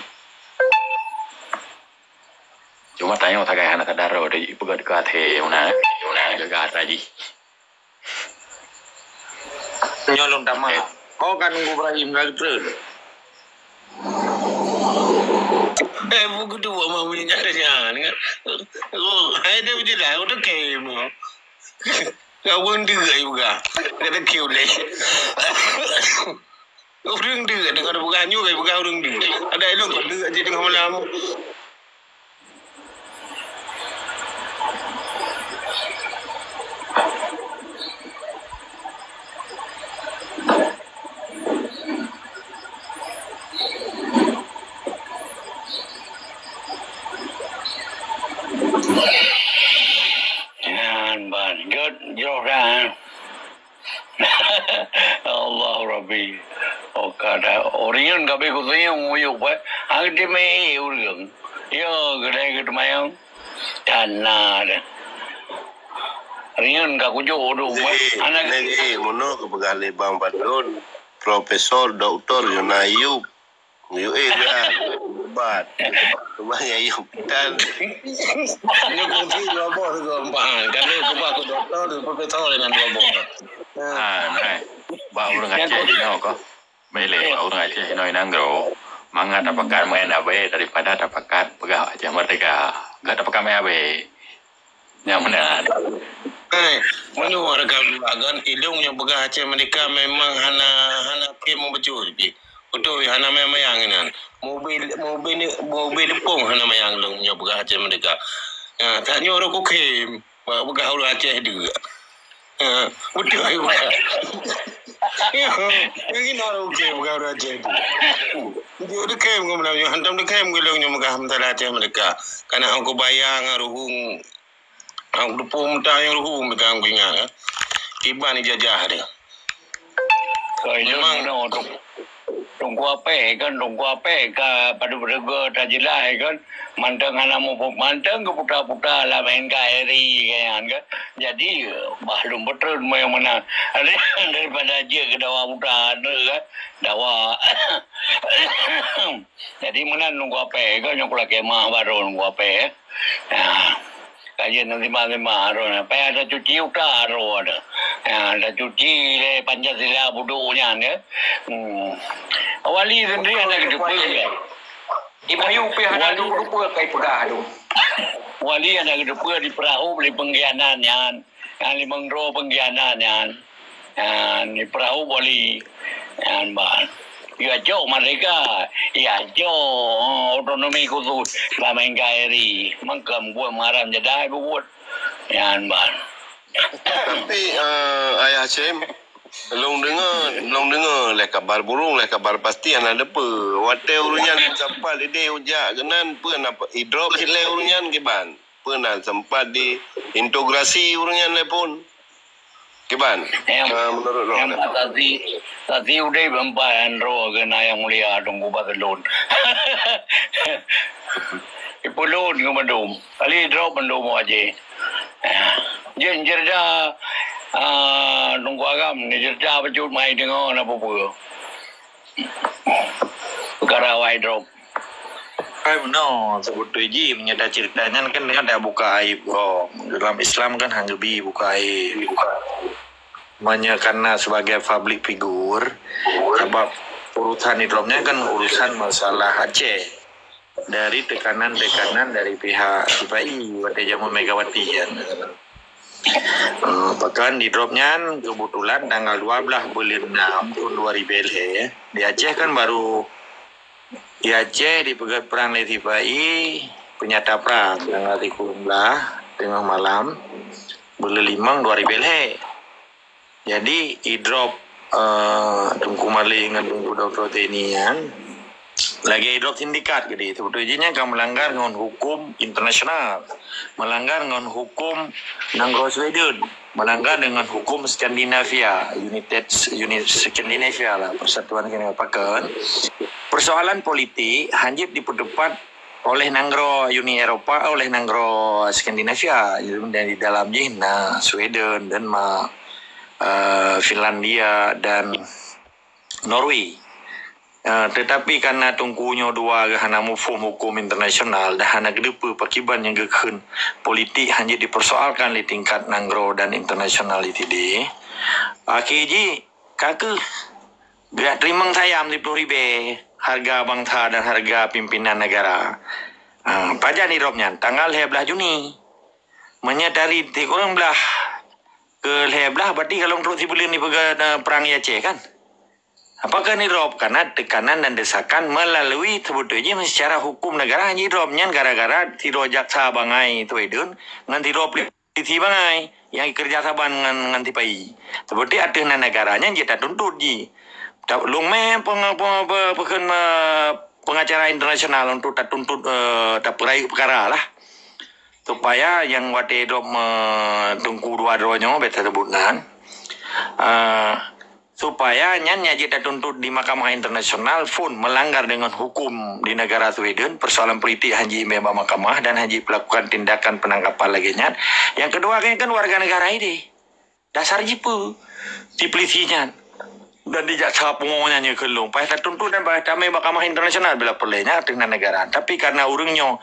Cuma tanyoe sagai hana sadar droe, jipeugah keu até, meunan, meunan jaga até jih. Nyoe lôn tamah. Oh, kan Teungku Ibrahim ka geutreun. Eh, buku tu buat mami nyan. Oh, hai dia je lah, aku tak kemo. Ka ureueng deuk ai peugah. Ka deuk ulèe. Ureueng deuk deungon peugah nyoe, ai peugah ureueng deuk. Ada ilong ka deuk cit teungoh malam. Nyan ban gét jroh dah. Allah Rabbi. Oh, kada. Orion kabeh kuteung uyup, eh. Hang teumé ureueng. Yo, geudai geuteumanyong. Kana dah. Rian ka kujok uduk buat anak. Neng eh, mono kepeugah lé Bang Badrun, profesor, doktor, Yona Ayub. Yo eh, dah. Ubat. Cuma Ayub. Dan. Ini kunci dua boh tu, Bang. Kami ubah ke doktor, profesor dengan dua boh. Ah, nah. Bang urang Aceh di nyoe kah? Baik lé, bak ureueng Aceh inoe nanggroe, mangat tapakat meu'en abée daripada tapakat peugah Aceh Merdeka. Gak tapakat meu'en abée. Nyang meunan. Eh, meunyoe warga luwa kan, ilong nyang peugah Aceh Merdeka memang hana, hana kém meubeujeuet pih. Beutôi, hana mayang-mayang inan. Mobil, mobil, mobil leupong hana mayang lôn nyang peugah Aceh Merdeka. Ya, tanyoe rokok kém. Ba peugah ureueng Aceh deuek. Ha, beutôi, Bang. Ya, lagi nak ureueng Aceh peugah ureueng Aceh deuek. Dia dekai ngon meunang nyoe, hantom dekai ngon lôn nyoe meugah meusalah Aceh Merdeka. Kana aku bayang ruhung, aku tepung meuta nyang ruhung meuta aku ingat, ya. Kiban ijajah dia. Memang. Teungku Apèe kan, Teungku Apèe ka padub reuga tajeulaih kan, mantong hana muphom, mantong geuputa-puta lam N K R I kan, kan. Jadi, bah lôn peutreun meunan. Daripada jeuet keu dawa buta tu kan, dawa. Jadi meunan Teungku Apèe kan, nyang kulakèe mah baru Teungku Apèe. Nah. Kajian simah-simah harôh nyan. Payah tacuci utak harôh nyan. Ha, tacuci lé Pancasila budok nyan, ya. Hmm. Wali sendiri hana geuteupeue, ya. Di Bayu pih hana geuteupeue kai peugah tu. Wali hana geuteupeue di peurahô lé pengkhianat nyan. Nyan limong droe pengkhianat nyan. Nyan, di peurahô Bali. Nyan ban. Ya jok merdeka. Ya jok otonomi khusus. Selama N K R I. Mangkam buet maram jadai bubuet. Nyan ban. Tapi, eh, Ayah Cem, lôn deungoe, lôn deungoe lé kabar burung, lé kabar pasti hana deupeu. Watèe ureueng nyan sampat idéh ujak keunan, peue na idrop lé ureueng nyan kiban. Peue na sempat diintegrasi ureueng nyan lé phon? Kiban? Em, eh, menurut lo, em, saksi, saksi udép empat nyan droe keunan Yang Mulia Teungku Fazlon. Ipulon ngon mandum. Kali drop mandum aja. Jeuet cerita, ah, Teungku Agam, cerita bacut mai deungoe na peue-peue. Peukara wai drop. Hai meunoe, seubeutoe jih meunyoe taceurita nyan kan nyoe dak buka aib gob. Dalam Islam kan hana geubi buka aib. Meunyoe karena sebagai public figure, sabab urusan di dalam nyan kan urusan masalah Aceh. Dari tekanan-tekanan dari pihak sipai watèe jameun Megawati kan. Eh, bahkan di drop nyan kebetulan tanggal dua belas buleuen enam tahun dua ribu lhèe, di Aceh kan baru, di Aceh dipeugèt prang lé sipai, peunyata prang tanggal tiga belas teungoh malam buleuen limong dua ribu lhèe. Jadi, idrop, eh, Teungku Malik ngon Teungku Doktor Teni nyan, lagèe idrop sindikat keudéh. Seubeutoe jih nyan ka meulanggar ngon huköm internasional, meulanggar ngon huköm nanggroe Sweden, meulanggar deungon huköm Skandinavia, United, Uni Skandinavia lah, Persatuan Skandinavia. Pakon, persoalan politik hana jeuet dipeuteupat oleh nanggroe Uni Eropa, oleh nanggroe Skandinavia, dan di dalam jih na Sweden, Denmark, eh, Finlandia, dan Norway. Eh, tetapi karena teungku nyoe dua hana muphom huköm internasional dan hana geuteupeue pakriban nyang geukheun politik hana jeuet dipersoalkan di tingkat nanggroe dan internasional di sidéh, akhé jih ka keuh geujak teurimong sayam siplôh ribèe hareuga bansa dan hareuga pimpinan negara. Ah, pajan idrop nyan? Tanggal lhèe blah Juni. Meunyoe dari sikureueng blah Keu lhèe blah, berarti ka lheuh trok sibuleuen dipeugah, eh, perang di Aceh kan? Apakah nidrop? Karena tekanan dan desakan melalui, sebetulnya secara hukum negara hana jidrop. Nyan gara-gara sidroe jaksa bangai Sweden ngon sidroe polisi bangai nyang kerja saban ngon, ngon sipa-i. Seperti ateueh nan negara nyan jeuet tatuntut jih. Ta-, lôn mè peng-, peng-, pe-, peukheun, eh, pengacara internasional untuk tatuntut, eh, tapeurayeuk peukara lah. Supaya nyang watèe droe me-, teungku dua droe nyoe, bèk taseubut nan. Eh, supaya nyan nyang jeuet tatuntut di Mahkamah Internasional pun melanggar dengan hukum di negara Sweden, persoalan politik hana jimè bak mahkamah dan hana jilakukan tindakan penangkapan lagèe nyan. Nyang keudua kan, kan warga negara idéh. Dasar jipeue? Di polisi nyan. Dan di jaksa pungo nyan nyang keu lôn. Payah tatuntut dan payah tamè Mahkamah Internasional bila peureulèe nyan ateueh nan negara. Tapi karena ureueng nyoe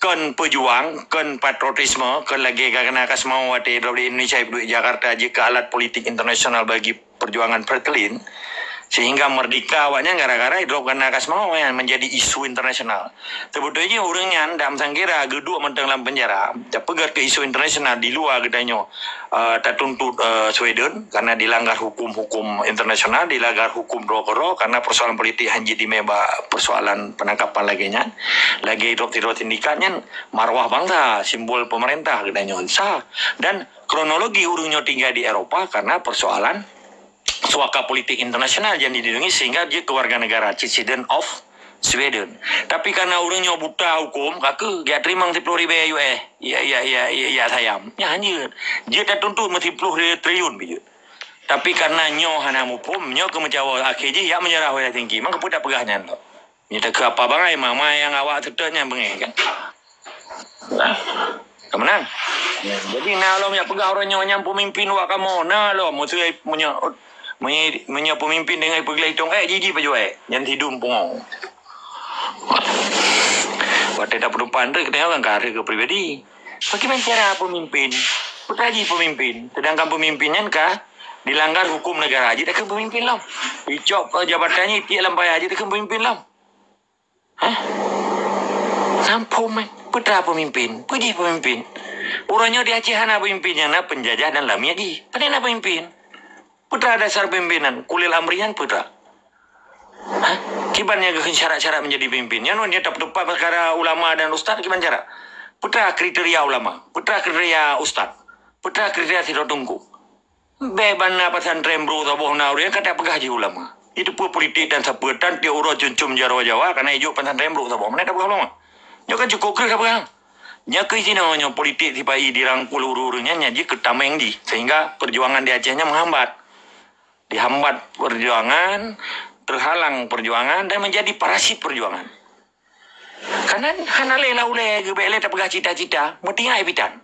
kon peujuang, kon patriotisme, kon lagèe ka keunan ka seumau watèe droe di Indonesia, duek Jakarta jeuet keu alat politik internasional bagi perjuangan Franklin, sehingga merdeka awaknyan gara-gara droe keunan ka seumau nyan menjadi isu internasional. Sebetulnya ureueng nyan dalam sangkira geuduek mantong lam penjara, tapeugèt keu isu internasional di luwa geutanyoe, eh, tatuntut, eh, Sweden karena dilanggar hukum-hukum internasional, dilanggar hukum droe keudroe karena persoalan politik hana jimè bak persoalan penangkapan lagèe nyan. Lagèe droe-droe sindikat nyan marwah bangsa, simbol pemerintah geutanyoe sah. Dan kronologi ureueng nyoe tinggai di Eropa karena persoalan suaka politik internasional nyang dilindungi sehingga jeuet keu warga negara citizen of Sweden. Tapi karena ureueng nyoe buta hukum, ka keuh geujak teurimong siploh ribèe U S, ya, ya, ya, ya, ya sayam. Nyan hana jeuet. Jeuet tatuntut meusiploh triliun pih jeuet. Tapi karena nyoe hana muphom, nyoe keu meucawa akhé jih jak meunyeurah u Helsinki. Maka peue tapeugah nyan lom? Nyoe takheun apa bangai, ma-ma nyang awak seutôt nyan beungèh kan? Nah, ka meunan. Jadi na lom jak peugah uroe nyoe nyan peumimpin wak kamoe, na lom meuseu meunyoe, meunyoe, meunyoe peumimpin deungon peugleh itong èk jiji pajoh èk, nyan sidum pungo. Watèe tapeudupan tu kita orang ka hareuga pribadi. Bagaimana cara peumimpin? Peue jih peumimpin, sedangkan peumimpin nyan ka dilanggar hukum negara, jeuet takheun peumimpin lom. Icok, eh, jabatan nyan itiek lam paya, jeuet takheun peumimpin lom. Hah? Sampom, eh. Peue teuma peumimpin? Peue jih peumimpin? Uroe nyoe di Aceh hana peumimpin, nyang na penjajah dan lamiet jih. Pane na peumimpin? Peue teuma dasar peumimpin nyan? Ulil amri nyan peue teuma? Hah? Kiban nyang geukheun syarat-syarat menjadi peumimpin? Nyan nyoe tapeutupat peukara ulama dan ustaz kiban cara? Peue teuma kriteria ulama? Peue teuma kriteria ustaz? Peue teuma kriteria sidroe teungku? Bèk ban na pesantren brôk saboh na ureueng ka tapeugah jih ulama. Itu peue politik dan sapeue tan tiep uroe cum-cum jaroe Jawa kana ijok pesantren brôk saboh. Meunan tapeugah ulama. Nyoe kan cukôp kreueh tapeugah. Nyoe keuh sinoe nyoe politik sipa-i dirangkul ureueng-ureueng nyan, nyan jih keu tameng jih. Sehingga perjuangan di Aceh nyan menghambat. Dihambat perjuangan, terhalang perjuangan dan menjadi parasit perjuangan. Karena hana lé lau lé geubèk lé tapeugah cita-cita, meutinggai pitan.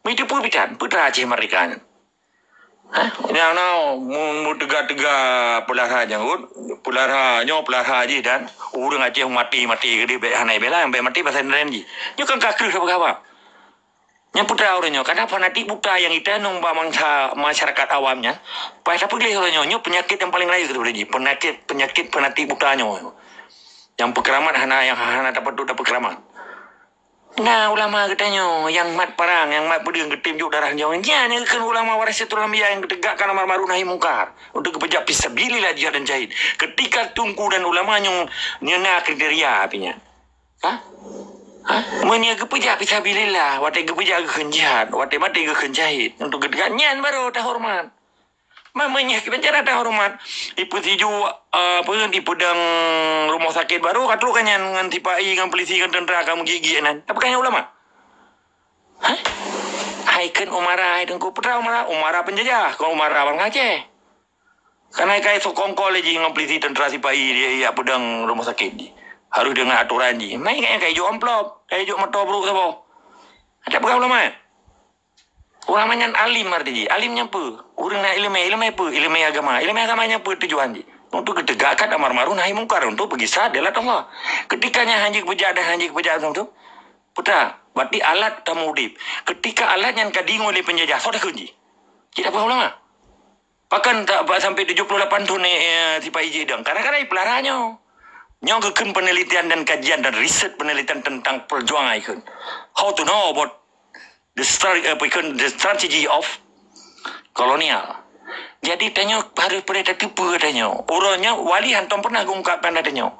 Meuteupeue pitan, peue teuma Aceh merdeka nyan. Hah? Nyang na mu-, meuteuga-teuga peulara janggot, peulara nyoe peulara jih dan ureueng Aceh maté-maté keudéh bèk hana ibela, bèk maté pasai neurén jih. Nyoe kan ka kreueh sapeue haba. Nyang peue teuma ureueng nyoe, kadang fanatik buta nyang ita nong bak mangsa masyarakat awam nyan, paih tapeugleh ureueng nyoe, nyoe peunyakét nyang paleng rayeuk daripada jih, peunyakét, peunyakét fanatik buta nyoe. Nyang peukeramat hana, nyang hana tapatut tapeukramat. Na ulama geutanyoe nyang mat parang, nyang mat peudeueng geutem jok darah nyoe. Nyan nyang geukheun ulama warasatul anbiya nyang geutegakkan amar ma'ruf nahi mungkar untuk geupeujak fisabilillah jihad dan jahid. Ketika teungku dan ulama nyoe, nyoe na kriteria api nyan. Ha? Ha? Meunyoe geupeujak fisabilillah, watèe geupeujak geukheun jihad, watèe maté geukheun jahid untuk geutegak nyan baru tahoreumat. Meunyoe kiban cara tahoreumat, ipeusiju, eh, peue, ipeudong rumoh sakét baru ka trok ka nyan ngon sipa-i, ngon peulisi, ngon teuntra ka meugiek-giek nyan. Tapi ka nyan ulama. Hah? Hai kheun umara, hai teungku, peue teuma umara, umara penjajah, kon umara bansa Aceh. Kana kai sokong kol lé jih ngon peulisi, teuntra, sipa-i, dia, dia peudong rumoh sakét jih. Harôh deungon atoran jih. Mai kai, kai jok amplop, kai jok moto brôk saboh. Ada peugah ulama. Ulama nyan alim arti jih. Alim nyan peue? Ureueng na ileumèe. Ileumèe peue? Ileumèe agama. Ileumèe agama nyan peue tujuan jih? Untuk geutegakkan amar ma'ruf nahi mungkar, untuk peugisa adalat Allah. Ketika nyan hana geupeujak dan hana geupeujak beutôi, peue teuma? Berarti alat tamudib. Ketika alat nyan ka diingat lé penjajah, soe takheun jih? Cit apa ulama? Pakon tak, bak sampai tujuh puluh lapan thon, eh, eh, sipa-i jih dong. Kadang-kadang ipeulara nyoe. Nyoe geukheun penelitian dan kajian dan riset penelitian tentang perjuangan ikheun. How to know about the stra-, eh, apa ikheun, the strategy of Kolonial. Jadi tanyoe harus peureulée tateupeue tanyoe. Uroe nyoe wali hantom pernah geungkapkan tanyoe.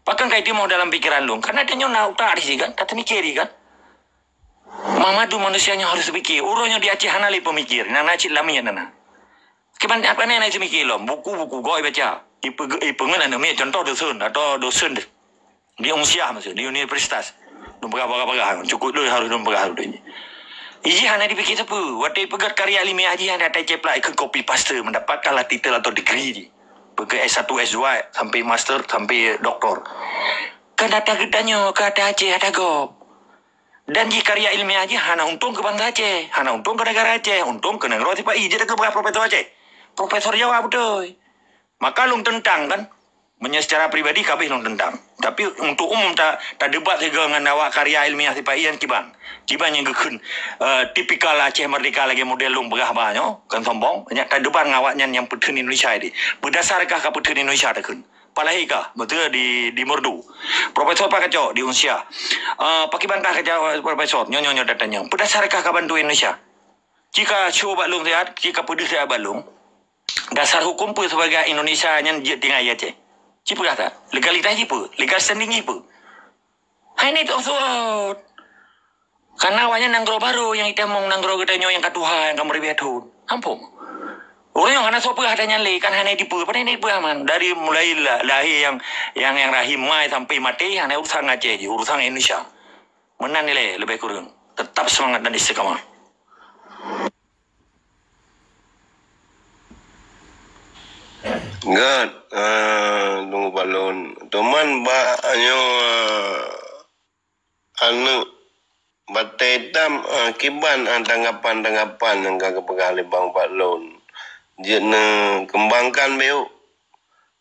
Pakon ka itimoh dalam pikiran lôn? Karena tanyoe na utak di sini kan, ka teumikir kan. Mamadu manusia nyoe harus pikir. Uroe nyoe di Aceh hana lé pemikir, na na cit lamiet na na. Kiban apa ni na cit mikir lom, buku-buku goe baca. Ipe ipeungeut aneuk miet contoh dosen atau dosen deh. Di Unsyah maksud, di universitas. Dum peugah-peugah-peugah, cukup dulu harus dum peugah dulu. Iji hana dipikir sapeue, watée peugah karya ilmiah jih hana taceplak ikut copy paste mendapatkanlah titel atau degree jih. Peugah S satu, S dua, sampai master, sampai doktor. Kan data geutanyoe, ka data Aceh, data gob. Dan jih karya ilmiah jih hana untông keu bansa Aceh, hana untông keu negara Aceh, untông keu nanggroe sipa-i, jeuet keu peugah profesor Aceh. Profesor Jawa beutôi. Maka lôn teuntang kan, meunyoe secara pribadi kabeh lôn teuntang. Tapi untuk umum ta, tadebat sigoe ngon awak karya ilmiah sipa-i nyan kiban. Kiban nyang geukheun, eh, tipikal Aceh Merdeka lagée model lôn peugah ba nyoe, kon sombong. Nyak tadebat ngon awak nyan nyang peutheun Indonesia di. Beudasarkah ka peutheun Indonesia takheun. Palahi kah, beutôi di, di Merdu. Profesor Pak Kacok di Unsyah. Eh, pakiban kah kacok profesor, nyoe, nyoe, nyoe datanya. Beudasarkah ka bantu Indonesia? Jika show bak lôn siat, jika peudeuh siat bak lôn, dasar hukum peue sebagai Indonesia nyan jeuet tinggai Aceh? Ci peugah that. Legalitas jih peue? Legal standing jih peue? Hai ni teuosot. Karena awaknyan nanggroe barô nyang itamong nanggroe geutanyoe nyang ka tuha nyang ka meuribèe thôn. Ampôn. Ureueng nyoe hana soe peugah ata nyan lé, kan hana dipeue. Pane dipeugah man. Dari mulai la-, lahé nyang, nyang, nyang rahim mai sampai maté, hana urusan Aceh jih, urusan Indonesia. Meunan ilèe leubeh kureueng. Tetap semangat dan istiqamah. Gèt, eh, tunggu balon. Teuma bak nyoe, eh, aneuk batèe tam, eh, kiban, eh, tanggapan-tanggapan nyang ka geupeugah lé Bang Fadlon. Jeuet neukeumbangkan beu.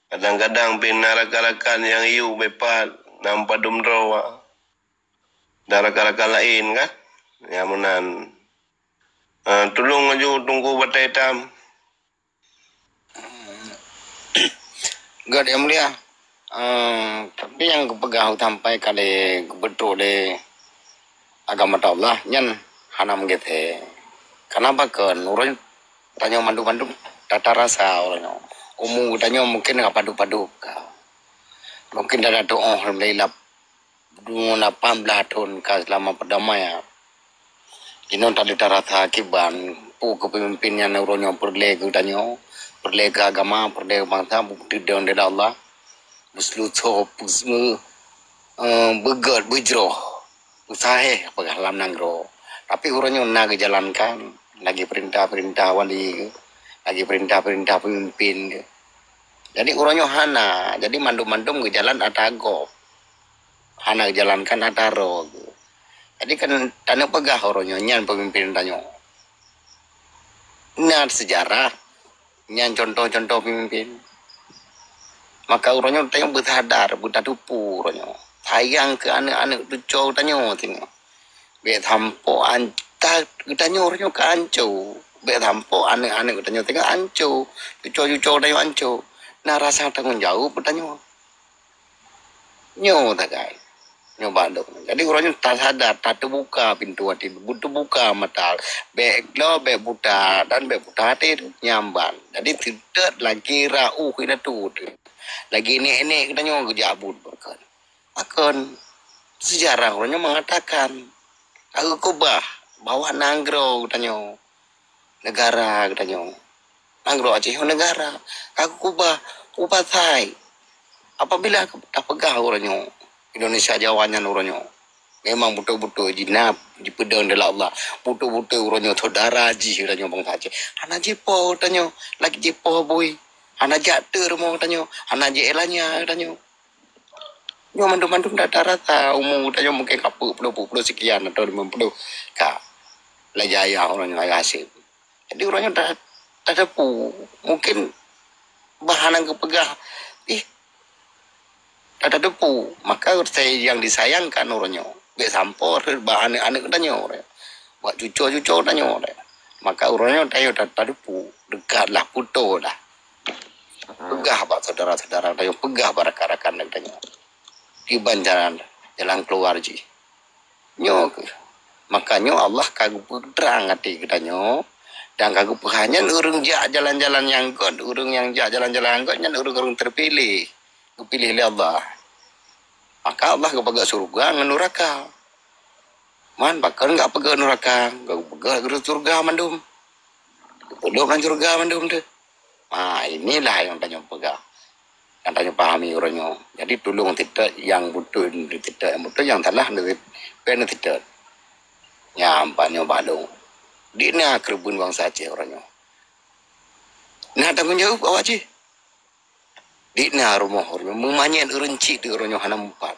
Kadang-kadang pih na rakan-rakan nyang yue beu pat, na padum droe. Dan rakan-rakan laén kan. Nyang meunan. Eh, tulông laju tunggu batèe tam. Gèt nyang mulia, eh, tapi nyang geupeugah sampai ka lé geubeutôi lé agama Allah nyan hana meugeusé. Kenapa keu ureueng tanyoe mandum-mandum tata rasa ureueng nyoe. Umu tanyoe mungkin ka padub-padub ka. Mungkin dah tuoh lé lap Dua lapan belas thon ka seulama perdamaian. Inoe tadi tarasa kiban, peue keu peumimpin nyang uroe nyoe peureulèe keu tanyoe, peureulèe keu agama, peureulèe keu bansa, beuteudong di Allah. Beuseulusôh, beuseu-, eh, beugèt, beujroh, beusahèh peugah lam nanggroe. Tapi uroe nyoe na geujalankan lagèe peurintah-peurintah wali, lagèe peurintah-peurintah peumimpin. Jadi uroe nyoe hana, jadi mandum-mandum geujalan ata gob. Hana geujalankan ata roh geuh. Jadi kan tanyoe peugah uroe nyoe nyan peumimpin tanyoe. Nyan seujarah, nyan contoh-contoh peumimpin. Maka uroe nyoe tanyoe beusadar, beutateupeue uroe nyoe. Sayang keu aneuk-aneuk cucoe tanyoe singoh. Bèk sampoe an-, ta-, geutanyoe uroe nyoe ka anco. Bèk sampoe aneuk-aneuk geutanyoe singoh anco. Cucoe-cucoe tanyoe anco. Na rasa tanggong jaweueb geutanyoe. Nyoe sagai. Nyoe bak lôn. Jadi uroe nyoe tasadar, tateubuka pintoe até, teubuka mata. Bèk lo, bèk buta dan bèk buta até teuh. Nyan ban. Jadi seutôt lagèe rauh indatu teuh. Lagèe nèk-nèk geutanyoe geujak buet beureukah. Pakon? Seujarah uroe nyoe meungatakan, ka geukeubah bahwa nanggroe geutanyoe, neugara geutanyoe, nanggroe Aceh nyoe neugara, ka geukeubah, ubah sai. Apabila tapeugah uroe nyoe, Indonesia Jawa nyan uroe nyoe, memang beutôi-beutôi jinab, jipeudong di Allah, beutôi-beutôi uroe nyoe syedara jih geutanyoe bansa Aceh. Hana jipo geutanyoe, lagèe jipo bui. Hana jak teuk rumoh geutanyoe, hana jielanya geutanyoe. Nyoe mandum-mandum dah tarasa umu geutanyoe mungkin ka peuet ploh, peuet ploh sekian atau lima puluh ka. Lagèe ayah uroe nyoe, ayah Hasyim. Jadi uroe nyoe dah, dah teupeu. Mungkin bah hana geupeugah, ih, dah teupeu. Maka nyang disayangkan uroe nyoe. Bèk sampoe rhot bak aneuk-aneuk geutanyoe. Bak cucoe-cucoe geutanyoe. Maka uroe nyoe tanyoe ta-, tateupeue. Deukatlah, putôhlah. Peugah bak syedara-syedara tanyoe, peugah bak rakan-rakan geutanyoe. Kiban jalan, jalan keuluar jih. Nyoe keuh. Maka nyoe Allah ka geupeutrang até geutanyoe, Dan ka geupeugah nyan ureuëng jak jalan-jalan nyang gét, ureuëng nyang jak jalan-jalan nyang gét nyan ureuëng-ureuëng teupiléh, geupiléh lé Allah. Maka Allah geupeugah syeuruga ngon nuraka. Man pakon gak peugah nuraka, geupeugah ureuëng syeuruga mandum. Geupeudôk lam syeuruga mandum teuh. Ha, inilah nyang tanyoe peugah. Nyang tanyoe pahami uroe nyoe. Jadi tulông teutet nyang beutôi, teutet nyang beutôi, nyang salah pen teutet. Nyang pat nyoe balong. Di na keureubeuen bansa Aceh uroe nyoe. Na tanggong jaweueb awak jih. Di na rumoh uroe nyoe meumanyét ureuëng cit di uroe nyoe hana meupat.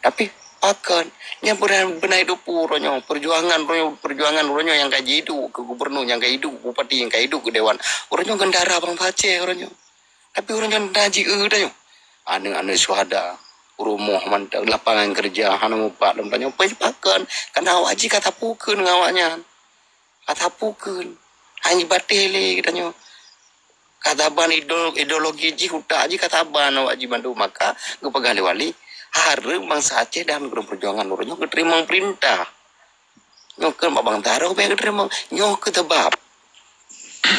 Tapi pakon nyang beuna beuna idup uroe nyoe, perjuangan uroe nyoe, perjuangan uroe nyoe nyang ka jiduek keu gubernur, nyang ka iduek bupati, nyang ka iduek keu dewan. Uroe nyoe gandara bansa Aceh uroe nyoe. Tapi uroe nyoe na jieu tanyoe. Aneuk-aneuk syuhada, rumoh mantong, lapangan kerja hana meupat lom tanyoe. Pakon? Karena awak jih ka tapukon ngon awak nyan. Ka tapukon. Hana jibatéh lé geutanyoe. Ka saban ideo-, ideologi jih, utak jih ka saban awak jih bandum. Maka geupeugah lé wali, hareuem bansa Aceh dan ureuëng perjuangan uroe nyoe geuteurimong peurintah. Nyoe keuh bak bansa roh bèk geuteurimong. Nyoe keuh sabab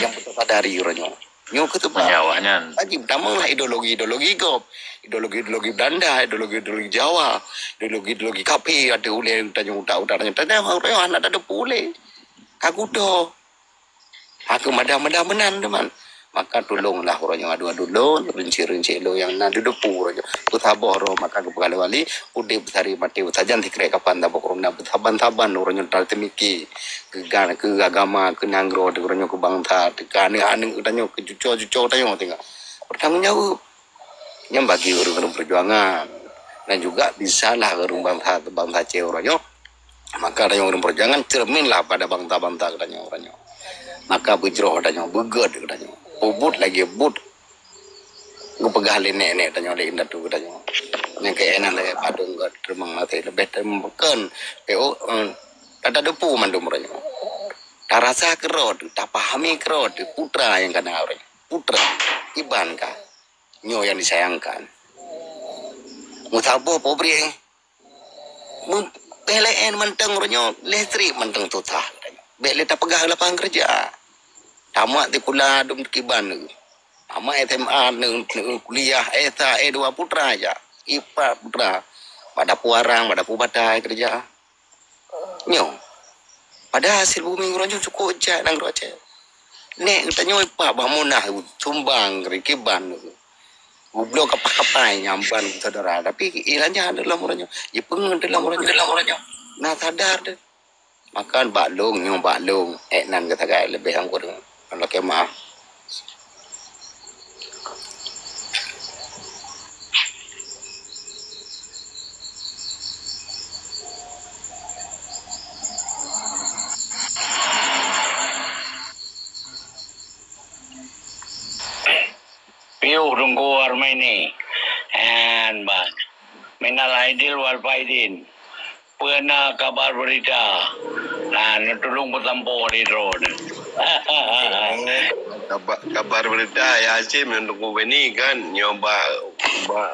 nyang beuteusadari uroe nyoe. Nyoe keuh sabab. Meunyoe awak nyan. Lagi tamong lah ideologi-ideologi gob. Ideologi-ideologi Belanda, ideologi-ideologi Jawa, ideologi-ideologi kafé ateueh ulèe tanyoe utak-utak tanyoe. Tanyoe uroe nyoe hana tateupeue lé. Ka geudoh. Hana meudah-meudah meunan teuma. Maka tulonglah uroe nyoe adu-adu lôn, rincit-rincit lôn nyang na di depu uroe nyoe. Peusaboh roh maka geupeugah lé wali, udép sehari maté sajan sikrek kapan saboh corona. Saban-saban uroe nyoe tateumiki keu gan, keu agama, keu nanggroe, uroe nyoe keu bansa, keu aneuk-aneuk tanyoe, keu cuco-cuco tanyoe teuka. Bertanggung jawab. Nyan bagi ureuëng-ureuëng perjuangan. Dan juga bisalah ureuëng bansa, bansa Aceh uroe nyoe. Maka tanyoe ureuëng perjuangan cerminlah pada bansa-bansa geutanyoe uroe nyoe. Maka beujroh tanyoe, beugét geutanyoe. Peubuet lagèe buet geupeugah lé nèk-nèk tanyoe, lé indatu geutanyoe. Nyang keu inan lagèe padum gét teurimong maté leubeh teurimong bukon. P O, eh, tata depu mandum uroe nyoe. Tarasa keurot, tapahami keurot, putra nyang kana uroe nyoe. Putra, iban ka. Nyoe nyang disayangkan. Meusaboh pobre, eh. Meupeuleuén mantong uroe nyoe, listrik mantong susah. Bèk lé tapeugah lapangan kerja. Tamat sikula dum kiban. Tamat S M A, neu-, neu-, kuliah, S A, S dua putra aja. Ipat putra. Pada puarang, pada pubatai kerja. Nyoe. Padahai hasil bumi uroe nyoe cukôp jak nanggroe Aceh. Nèk geutanyoe ipak bah munah sumbang kiban. Gubloe kapai-kapai nyang ban saudara. Tapi ilanja dalam uroe nyoe. Jipeungeut dalam uroe nyoe. Dalam uroe nyoe. Na sadar deh. Maka bak lôn nyoe bak lôn. Ék nan geusagai leubeh nyang kureueng. Lakèe meu'ah. Piôh Teungku Armeni. And ban. Minal aidin wal faidin. Peue na kabar beurita? Nah, neutulông peusampoe di droe. Kabar, kabar beurita ya Hasyim nyang Teungku Beni kan, nyoe bak, bak,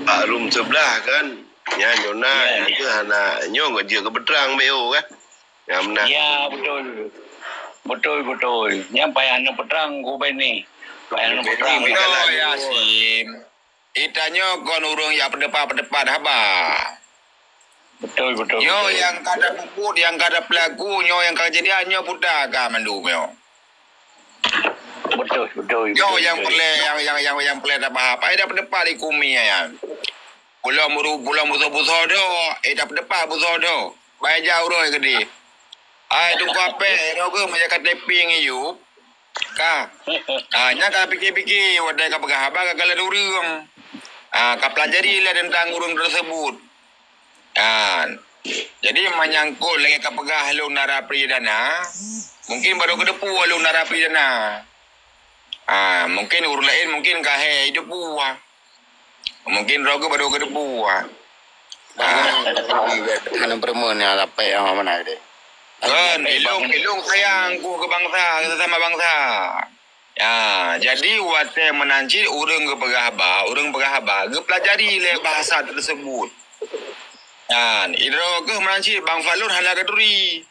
bak room seublah kan. Nyan nyoe na, ya, nyan ya. Keuh hana, nyoe jeuet keu peutrang B O kan. Nyang meunan. Ya, beutôi. Beutôi, beutôi. Nyan payah neupeutrang Teungku Beni. Payah neupeutrang. Beutôi, ya Hasyim. Geutanyoe kon ureuëng nyang peudeupat-peudeupat haba. Beutôi, beutôi, beutôi. Nyoe nyang ka tapeubuet, nyang ka tapeulaku, nyoe nyang ka keujadian, nyoe buta ka mandum nyoe. Beutôi, beutôi, beutôi. Nyoe nyang peureulèe, nyang, nyang, nyang, nyang peureulèe tabahas. Pai dah peudeupat di kumi nyan. Pulang meuru-, pulang busoe-busoe dho, eh, dah peudeupat busoe dho. Bai jak uroe keudeh. Hai, Teungku Apek, droe keuh meunyo ka tapeuék ngon Ayub. Ka. Ah, nyan ka pike-pike, watèe ka peugah haba ka kalon ureueng. Ah, ka pelajari lah tentang ureueng tersebut. Ah, jadi menyangkut lagèe ka peugah lôn narapidana, mungkin baru keudeupu lôn narapidana. Ah, mungkin ureueng laén mungkin ka hai depu. Mungkin droe keuh baru keudeupu. Hana peureumeun nyang lapek nyang mana deh. Kan, ilông, ilông sayang ku keu bansa, sesama bansa. Ya, jadi watèe meunan cit ureueng geupeugah haba, ureueng peugah haba, geupeulajari lé bahasa tersebut. Kan, idroe keuh meunan cit Bang Falur hana geuturi.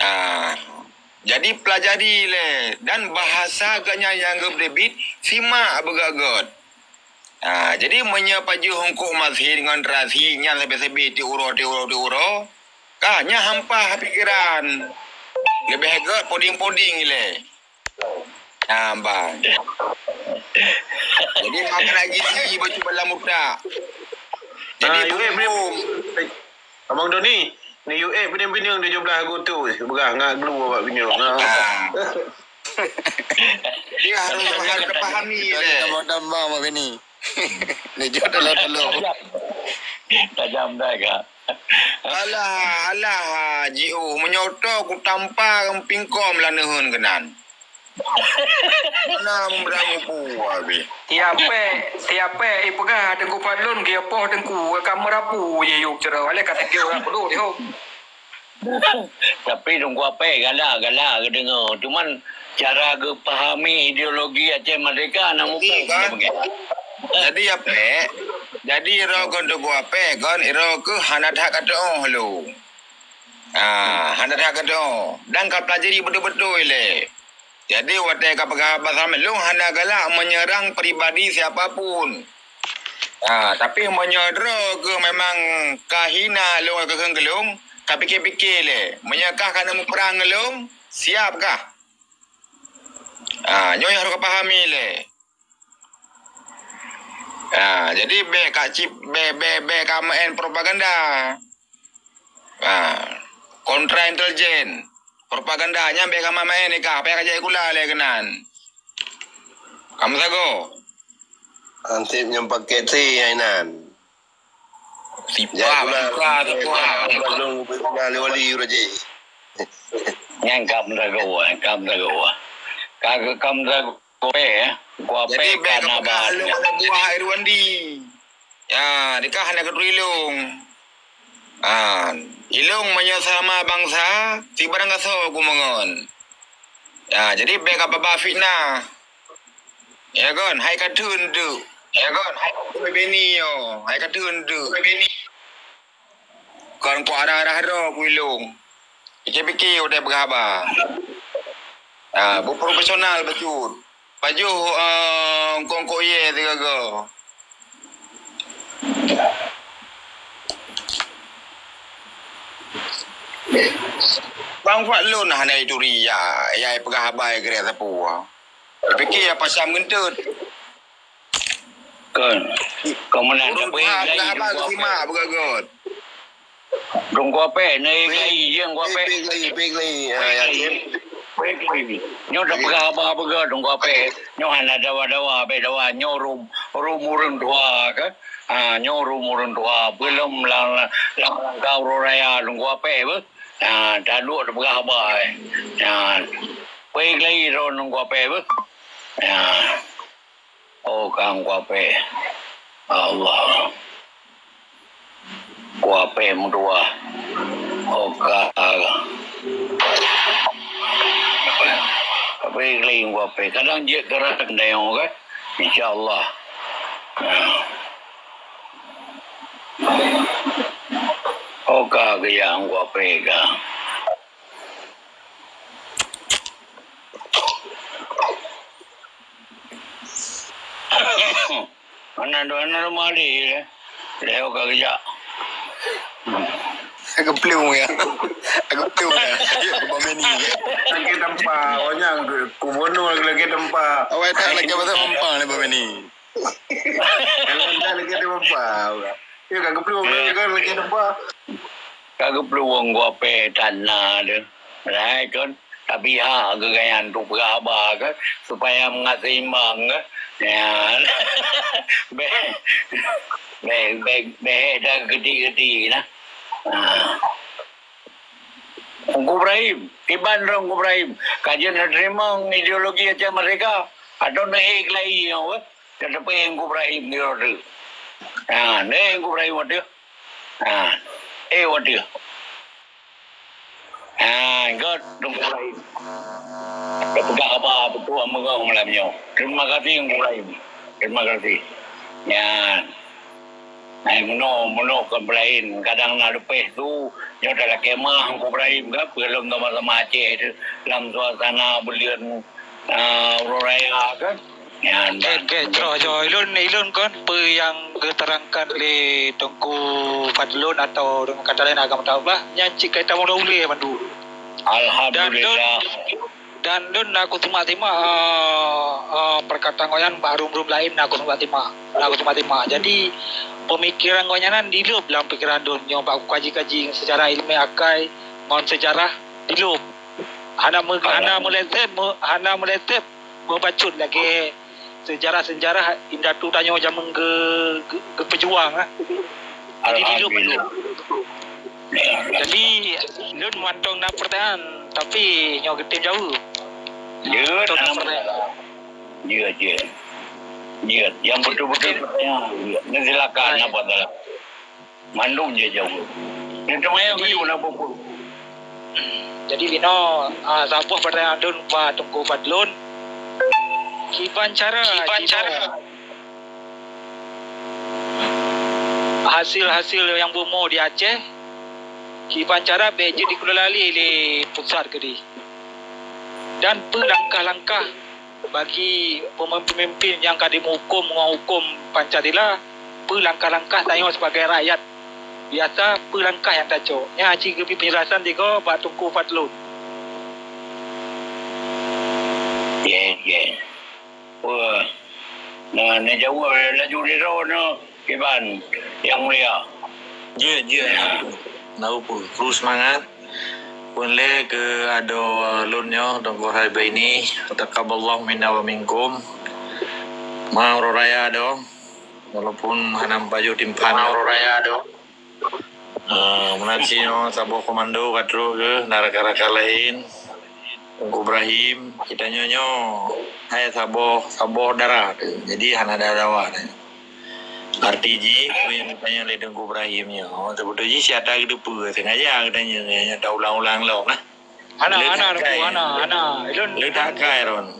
Ah, jadi pelajari lé dan bahasa geuh nyan nyang geuh debit simak beugöt-göt. Ah, jadi meunyoe pajoh eungkôt masin ngon terasi nyan sabe-sabe tiep uroe, tiep uroe, tiep uroe, ka nyan hampah pikeran. Leubeh göt poding-poding ilée. Nah, bang. Jadi makan lagi tinggi bacut balam utak. Jadi Ah, you eh, bungkung. Abang Doni, ni you eh, pineung-pineung tujoh blaih Agustus, peugah ngat glue awak pineung. Ah. Jadi harus, harus dipahami. Kita deh. Tambah-tambah, Mak Beni. Ni jok tolong-tolong. Tajam dah, Kak. Alah, alah, jiôh. Meunyoe toe kutampa pingkom lam neuheun keunan. Mana meurang upu habéh. Tiap pèh, tiap pèh ipeugah Teungku Fadlon, geuyue poh Teungku, ka meurapu jiyueb ceureuh. Alah ka sakét ureueng peuduek di hom. Tapi Teungku Apek galak-galak geudeungoe. Cuman cara geupahami ideologi Aceh Merdeka na muphom. Jadi, kan? Jadi, Apek, jadi, droe kon Teungku Apek, kon, droe keuh hana that ka teu'oh lôn. Ah, hana that ka teu'oh. Dan ka pelajari beutôi-beutôi lé. Jadi, watèe ka peugah haba sama, lôn hana galak menyerang pribadi siapa pun. Ha, tapi meunyoe droe keuh memang ka hina lôn, ka kheun keu lôn, ka pike-pike lé. Meunyoe kah ka neumuprang ngon lôn, siap kah? Ha, nyoe nyang harôh kapahami lé. Ha, jadi bèk ka cip, bèk, bèk, bèk ka meu'en propaganda. Ha, kontra intelijen. Propaganda nyan bèk ka maén-maén ikah, payah ka jai kula lé keunan. Kamu sagoe. Ansip nyang pakai C ai nan. Sipa, jai kula, buka, sipa. Belum kula lé wali udah jai. Nyan kam sagoe, kam sagoe. Ka, kam sagoe. Kuapé, eh. Kuapé. Jadi, bèk ka peugah lôn aneuk buah Irwandi. Ya, dikah hana keuturi lôn. Ah, ilôn meunyoe sama bansa, sibarang gasoe kumeungon. Ya, jadi bèk ka babah fitnah. Ya kon, hai ka theun teuk. Ya kon, hai ka theun teuk. Hai ka theun teuk. Kon kuarah-arah droe ku ilôn. Pike-pike watèe peugah haba. Ah, beuprofesional bacut. Pajoh, ah, kongkok yé sigaga. Bang Fadlon hana ituri ya, ya peugah haba ya geurek sapeue. Pike ya pasam ngeunteut. Kon. Kon meunan. Ureueng tapi tuha lain peugah haba Teungku Apek. Simak beugöt-göt. Teungku Apek, neu ié gai, ié Teungku Apek. Pek lagi, pek lagi. Ha, yakin. Pek lagi. Nyoe tapeugah haba beugöt Teungku Apek. Nyoe hana dawa-dawa, bèk dawa. Nyoe rum, rum ureueng tuha ke. Ha, nyoe rum ureueng tuha. Beulom lam, lam, lam rangka uroe raya Teungku Apek beuh. Ha, taduek tapeugah haba, eh. Ha. Pek lagi droe Teungku Apek beuh. Ha. Oh, ka Teungku Apek. Allah. Teungku Apek meutuah. Oh, ka. Tapi keulieng Teungku Apek. Kadang jeuet keu rot teuntèe nyoe, kan? Insya Allah. Ha. Oh, ka geujak Teungku Apek ka. Mana dua, mana rumah dia, eh? Dia ka geujak. Aku pelung ya. Aku pelung ya. Aku bameni. Lagi tempat, orang yang gubernur lagi tempat. Awak tak lagi pasal mampang ni bameni. Kalau tak lagi tempat. Ya, ka geuplueng lagi kan, lagi tempat. Ka geuplueng gua peh tanah tu. Right, kan? Tapi ha, geugayan tu peugah haba ke, supaya mengaseimbang ke. Ya. Beh, beh, beh, beh, dah gede-gede lah. Ha. Teungku Ibrahim, kiban droe Teungku Ibrahim. Ka jeuet neuteurimong ideologi Aceh Merdeka. Atau neuék lagi nyoe, eh? Teuteupeue Teungku Ibrahim di roda. Ha, neuék Teungku Ibrahim watèe. Ha, eh, watèe. Ha, ingat Teungku Ibrahim. Dah peugah haba beutôi meungoh malam nyoe. Terima kasih, Teungku Ibrahim. Terima kasih. Nyan. Hai meunoe, meunoe kon peulaén. Kadang na leupeh su, nyoe talakée meu'ah Teungku Ibrahim ka, peue lom sama-sama Aceh tu, lam suasana buleuen, ah, uroe raya kan. Nyan. Oke, oke, troh, troh. Ilôn, ilôn kon peue nyang geuterangkan lé Teungku Fadlon atau deungon kata laén agam taubat, nyan cit ka tamong ulée mandum. Alhamdulillah. Dan lôn, dan lôn na kusimak-simak, eh, eh, perkataan gobnyan bak rum-rum laén na kusimak-simak, na kusimak-simak. Jadi, pemikiran gobnyan nyan dilôb lam pikiran lôn nyoe bak kukaji-kaji secara ilmiah akai ngon sejarah dilôb. Hana me-, hana meuleset, me-, hana meuleset meubacut lagée sejarah-sejarah indatu tanyoe jameun ge-, ge-, geupeujuang lah. Jadi, dilôb mandum. Jadi, lôn mantong na pertanyaan, tapi nyoe geutem jaweueb. Jeuet, mantong na pertanyaan. Jeuet, jeuet. Jeuet. Yang betul-betul pertanyaan. Jeuet. Ni silakan, apa salah? Mandum je jaweueb. Yang teumanyong. Jadi, laju nak pupuk. Jadi, linoe, ah, saboh pertanyaan lôn bak Teungku Fadlon. Kiban cara, kiban cara hasil-hasil nyang bumoe di Aceh, kiban cara bék jeuet dikeulolali lé pusat keudeh. Dan peue langkah-langkah bagi pemimpin-pemimpin nyang ka dimeuhuköm ngon huköm Pancasila, peue langkah-langkah tanyoe sibagai rakyat biasa, peue langkah nyang tacok? Nyan aci geubri penjelasan sigoe bak Teungku Fadlon. Ye, ye. Wah. Nah, neujaweueb laju sidroe nyoe. Kiban, Yang Mulia. Jeuet, jeuet. Ya. Ndak peue-peue. Terus semangat. Pun lé keu adoe lôn nyoe, Teungku Haibaini. Taqabbalallahu minna wa minkum. Meu'ah uroe raya adoe. Walaupun hana meupajoh timphan. Meu'ah uroe raya adoe. Ah, meunan cit nyoe saboh komando ka trok keuh, na rakan-rakan laén. Teungku Ibrahim, geutanyoe nyoe hai saboh, saboh dara teuh. Jadi hana dawa-dawa teuh. Arti jih, peue nyang geutanyong lé Teungku Ibrahim nyoe, seubeutôi jih siat that geuteupeue, sengaja geutanyong, nyan taulang-ulang lom lah. Hana, hana, hana, hana. Leuet akai droen.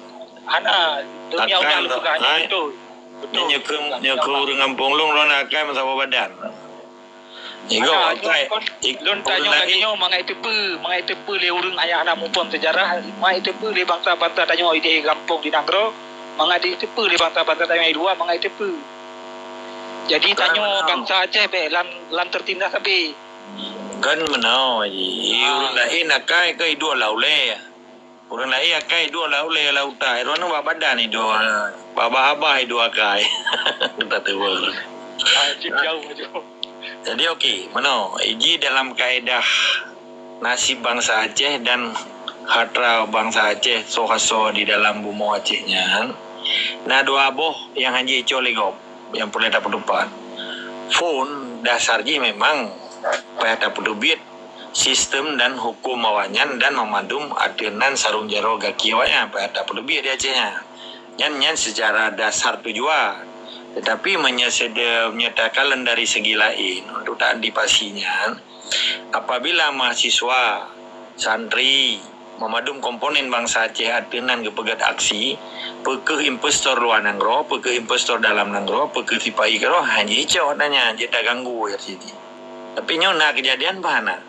Hana, dunia udah leupeugah nyan, betul. Betul. Nyoe keu, nyoe keu ureueng gampông lôn, droen akai meusaboh badan. Igoe, akai, lôn tanyong lagée nyoe mangat teupeue, mangat teupeue lé ureueng ayah hana muphom seujarah, mangat teupeue lé bansa-bansa tanyoe di gampông di nanggroe, mangat teupeue lé bansa-bansa tanyoe di luwa, mangat teupeue. Jadi tanyoe bansa Aceh bék lam, lam tertindas habéh. Kan meunoe jih, ureueng laén akai keu iduek lam ulée. Ureueng laén akai iduek lam ulée lam utai, droeneuh bak badan iduek, bak babah iduek akai. Ka teupeue. Jadi okey, meunoe, jih dalam kaedah nasib bansa Aceh dan harta bansa Aceh soe-soe di dalam bumoe Aceh nyan, na dua boh nyang hana jicok lé gob. Nyang peureulée tapeuteupat. Phon dasar jih memang payah tapeuteubiet sistem dan huköm awaknyan dan meumandum ateueh nan sarong jaroe gaki awaknyan payah tapeuteubiet di Aceh nyan. Nyan, nyan seucara dasar tujuan. Tetapi meunyoe sede-, meunyoe takalon dari segi laén, untuk taantisipasi nyan, apabila mahasiswa, santri, meumandum komponen bansa Aceh ateueh nan geupeugét aksi, peu kheueh investor luwa nanggroe, peu kheueh investor dalam nanggroe, peu kheueh sipa-i keudroe, hana jicok na nyan, jeuet taganggu ya sini. Tapi nyoe na keujadian bah na.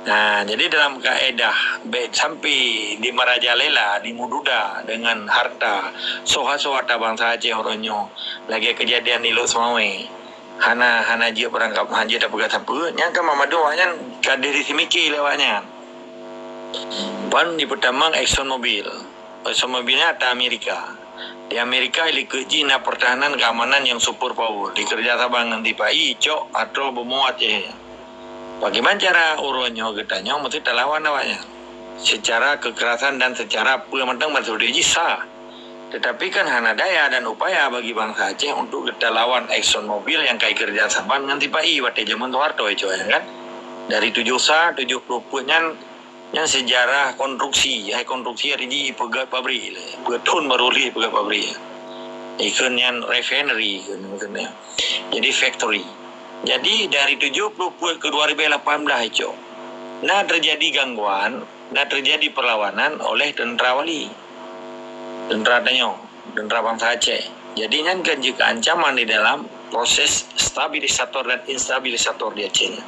Nah, jadi dalam kaedah bék sampai dimarajalela, dimududa dengan harta soe-soe harta bansa Aceh uroe nyoe lagée keujadian di Lhokseumawe. Hana, hana jeuet beurangkap, hana jeuet tapeugah sapeue, nyan kan meumandum awaknyan ka diri seumiké lé awaknyan. Ban jipeutamong Exxon Mobil. Exxon Mobil nyan ata Amerika. Di Amerika likot jih na pertahanan keamanan nyang super power, dikeureuja saban ngon sipa-i, cok atau bumoe Aceh. Bagaimana cara uroe nyoe geutanyoe meusti talawan awaknyan? Secara kekerasan dan secara peue mantong ban seudeh jih sah. Tetapi kan hana daya dan upaya bagi bansa Aceh untuk geutalawan Exxon Mobil nyang ka jikeureuja saban ngon sipa-i watée jameun Soeharto, ico nyan kan. Dari tujoh sa, tujoh ploh peuet nyan, nyan sejarah konstruksi. Hai konstruksi hari jih peugét pabrik lé. Peuet thon baru lé peugét pabrik. Ikheun nyan refinery, ikheun, ikheun nyan. Jadi factory. Jadi dari tujoh ploh peuet keu dua ribu lapan belas ico, na terjadi gangguan, na terjadi perlawanan oleh tentara wali. Tentara tanyoe, tentara bansa Aceh. Jadi nyan kan jeuet keu ancaman di dalam proses stabilisator dan instabilisator di Aceh nyan.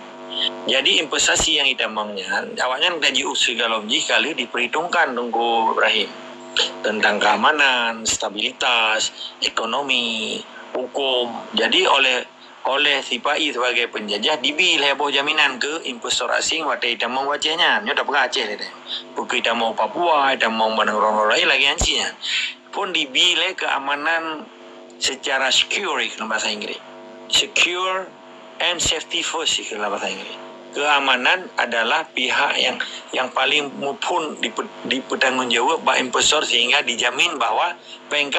Jadi investasi nyang itamong nyan, awaknyan ka jiuseuha lom jih ka lheueh diperhitungkan Teungku Ibrahim. Tentang keamanan, stabilitas, ekonomi, hukum. Jadi oleh oleh sipa-i sebagai penjajah dibi lhèe boh jaminan keu investor asing watèe itamong u Aceh nyan. Nyoe tapeugah Aceh lé teuh. Peue keu itamong Papua, itamong bak nanggroe-nanggroe laén lagèe nyan cit nyan. Pun dibi lé keamanan secara secure dalam bahasa Inggris. Secure and safety first dalam bahasa Inggris. Keamanan adalah pihak yang yang paling muphom dipe- dipertanggungjawab bak investor sehingga dijamin bahwa péng ka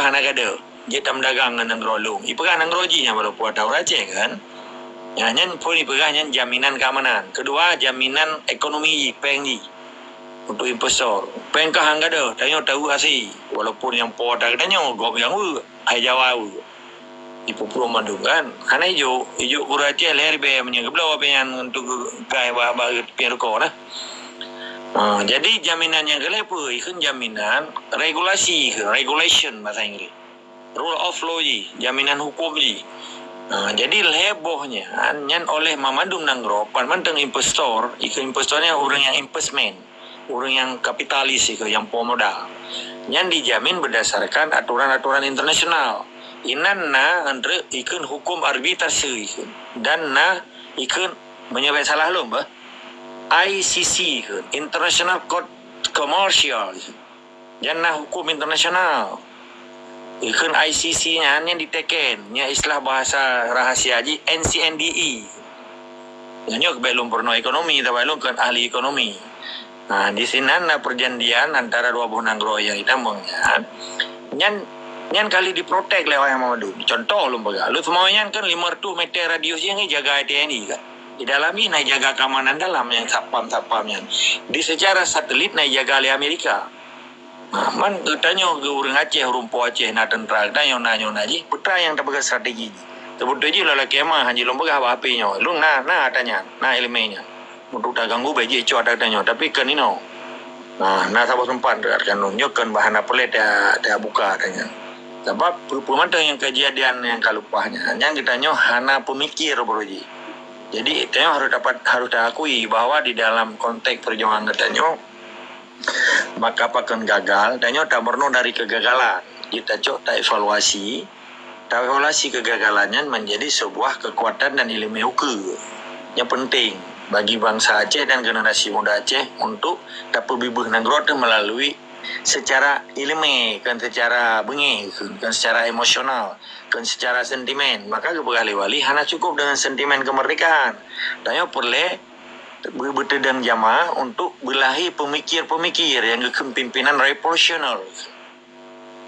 hana gadôh. Jeuet tameudagang ngon nanggroe lôn. Ipeugah nanggroe jih nyan walaupun ata ureueng Aceh kan. Nyan, nyan pun ipeugah nyan jaminan keamanan. Kedua, jaminan ekonomi jih, péng jih. Untuk investor. Péng ka han gadôh, tanyoe taeu hase. Walaupun nyang po ata geutanyoe, gob nyang weuek, hai Jawa weuek. Ipupruh mandum kan. Hana ijok, ijok gurèe Aceh lhèe ribèe meunyoe geubloe pih nyan untuk gai bah bah pian ruko nah. Ha, jadi jaminan nyang keulhèe peue? Ikheun jaminan regulasi, ikheun regulation bahasa Inggris. Rule of law jih, jaminan hukum jih. Ha, jadi lhèe boh nyan, nyan oleh mamandum nanggroe, pan mantong investor, ikheun investor nyan ureueng nyang investment, ureueng nyang kapitalis ikheun nyang po modal. Nyan dijamin berdasarkan aturan-aturan internasional. Inan na entre ikheun hukum arbitrase ikheun. Dan na ikheun meunyoe bèk salah lôn bah. I C C ikheun, International Court Commercial ikheun. Nyan na hukum internasional. Ikheun I C C nyan nyang diteken, nyang istilah bahasa rahasia jih N C N D E. Nyan nyoe keubeulom peurunoe ekonomi, tapi lôn kon ahli ekonomi. Nah, di sinan na perjanjian antara dua boh nanggroe nyang itamong nyan. Nyan nyan kali diprotek lé awak nyang mamandum. Contoh lôn peugah, lôn seumawah nyan kan lima ratus meter radius jih nyan jaga T N I kan. Di dalam jih na jaga keamanan dalam nyang satpam-satpam nyan. Di secara satelit na jaga lé Amerika. Ha, man geutanyoe geu ureueng Aceh, ureueng po Aceh na teuntra geutanyoe na nyoe na jih, peue nyang tapeugah strategi jih. Teubeutôi jih lôn lakèe ma, han jeuet lôn peugah bak H P nyoe. Lôn na, na ata nyan, na ileumèe nyan. Untuk taganggu bèk jicok ata geutanyoe, tapi kon inoe. Nah, na saboh teumpat dekat kanun. Nyoe kon bah hana peureulèe ta, tabuka ata nyan. Sabab peue-peue mantong nyang keujadian nyang ka leupah nyan, nyan geutanyoe hana peumikir baroe jih. Jadi, tanyoe harôh dapat, harôh taakui bahwa di dalam konteks peujuangan geutanyoe, maka pakon gagal, tanyoe tameurunoe dari keugagalan. Jeuet tacok taevaluasi, taevaluasi keugagalan nyan menjadi sebuah keukuatan dan ileumèe ukeue nyang penting bagi bansa Aceh dan generasi muda Aceh untuk tapeubibeuh nanggroe teuh melalui secara ileumèe, kon secara beungèh, kon secara emosional, kon secara sentimen. Maka geupeugah lé Wali, hana cukup dengan sentimen kemerdekaan. Tanyoe peureulèe beu-, beuteudong jama untuk beulahé peumikir-peumikir nyang geukheun pimpinan revolusioner.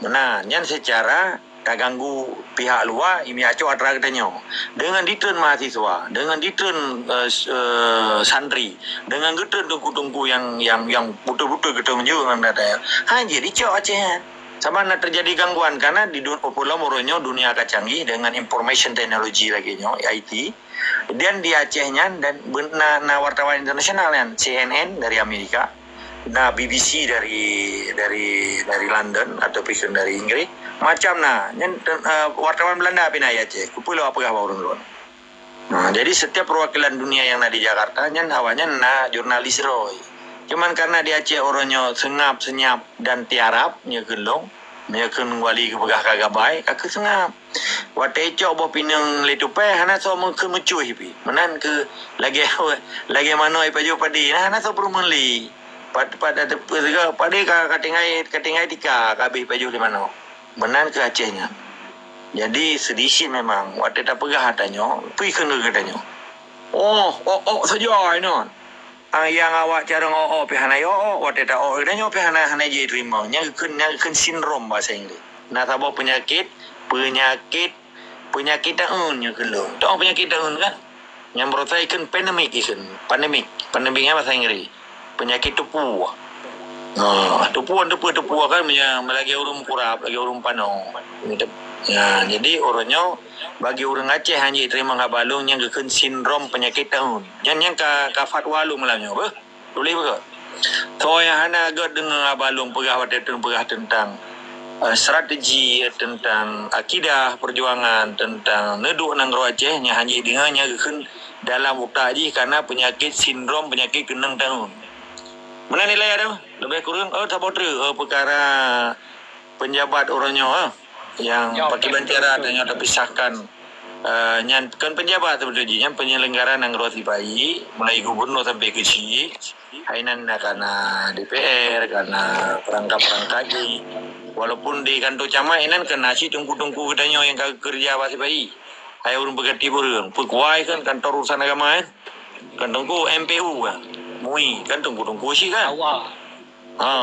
Meunan, nyan seucara taganggu pihak luwa, imeucok atra geutanyoe. Deungon ditreun mahasiswa, deungon ditreun, eh, s-, eh, santri, deungon geutreun teungku-teungku nyang, nyang, nyang beutôi-beutôi geutanyoe ngon data. Han jeuet icok Aceh nyan. Sabab na teujadi gangguan, karena di dun-, peulom uroe nyoe dunia ka canggih deungon information technology lagèe nyoe, I T. Dan di Aceh nyan dan ben-, na, na wartawan internasional nyan, C N N dari Amerika, na B B C dari, dari, dari London ataupun dari Inggris, macam na. Nyan, eh, wartawan Belanda pih na di Aceh. Kupeue lôn peugah bak ureueng lôn. Nah, jadi setiap perwakilan dunia yang na di Jakarta nyan awaknyan na jurnalis roh. Cuman karena di Aceh uroe nyoe seungab-seunyab dan tiarab nyoe kheun lôn, nyoe kheun Wali geupeugah ka gabai, ka keuh seungab. Watèe icok boh pineung lé tupèe, hana soe meu-, kheun meucuih pih. Meunan keuh lagèe, lagèe manok ipajoh padé, nah, hana soe peurumeuen lé. Pat, pat, pat, padé ka, ka tinggai, ka tinggai tika, ka abéh ipajoh lé manok. Meunan keuh Aceh nyan. Jadi, seudih cit memang, watèe tapeugah ata nyoe, peue kheun keu geutanyoe? Oh, ok, ok saja inoe. Nyang awak carông ok-ok pih hana ok-ok, watèe ta-ok geutanyoe pih hana, hana jiteurimong. Nyan geukheun, nyan geukheun sindrom bahasa Inggris. Na saboh peunyakét, peunyakét, peunyakét taeun nyoe kheun lôn. Tahu peunyakét taeun kan? Nyang baroesa ikheun pandemik ikheun. Pandemik. Pandemik nyan bahasa Inggris. Peunyakét teupue. Ha, teupue, teupue, teupue kan meunyo lagèe ureueng meukurab, lagèe ureueng panoe. Ya, jadi uroe nyoe bagi ureueng Aceh han jiteurimong haba lôn nyan geukheun sindrom peunyakét taeun. Nyan, nyan ka, ka fatwa lôn malam nyoe beuh. Tuléh beuh. Soe nyang hana gèt deungö haba lôn peugah watèe teun peugah teuntang eh, strategi, tentang akidah perjuangan, tentang neuduek nanggroe Aceh, nyang hana jideungoe nyang geukheun dalam utak jih karena penyakit sindrom penyakit keunong tahun. Meunan nilai ada, lebih kurang, oh, saboh treuk, oh, peukara penjabat uroe nyoe, ah, yang pakai bendera dan yang terpisahkan. Eh, nyan bukan penjabat sebenarnya, nyan penyelenggara nanggroe sipai, mulai gubernur sampai ke chik. Hai nan na kana D P R, kana perangkat-perangkat jih. Walaupun di kantor camat inan kana si tungku-tungku geutanyoe yang ka kerja bak sipai. Hai ureuëng peugati ureuëng, peukuai kan kantor urusan agama kan. Kan tungku M P U kan. MUI kan tungku-tungku si kan. Ha.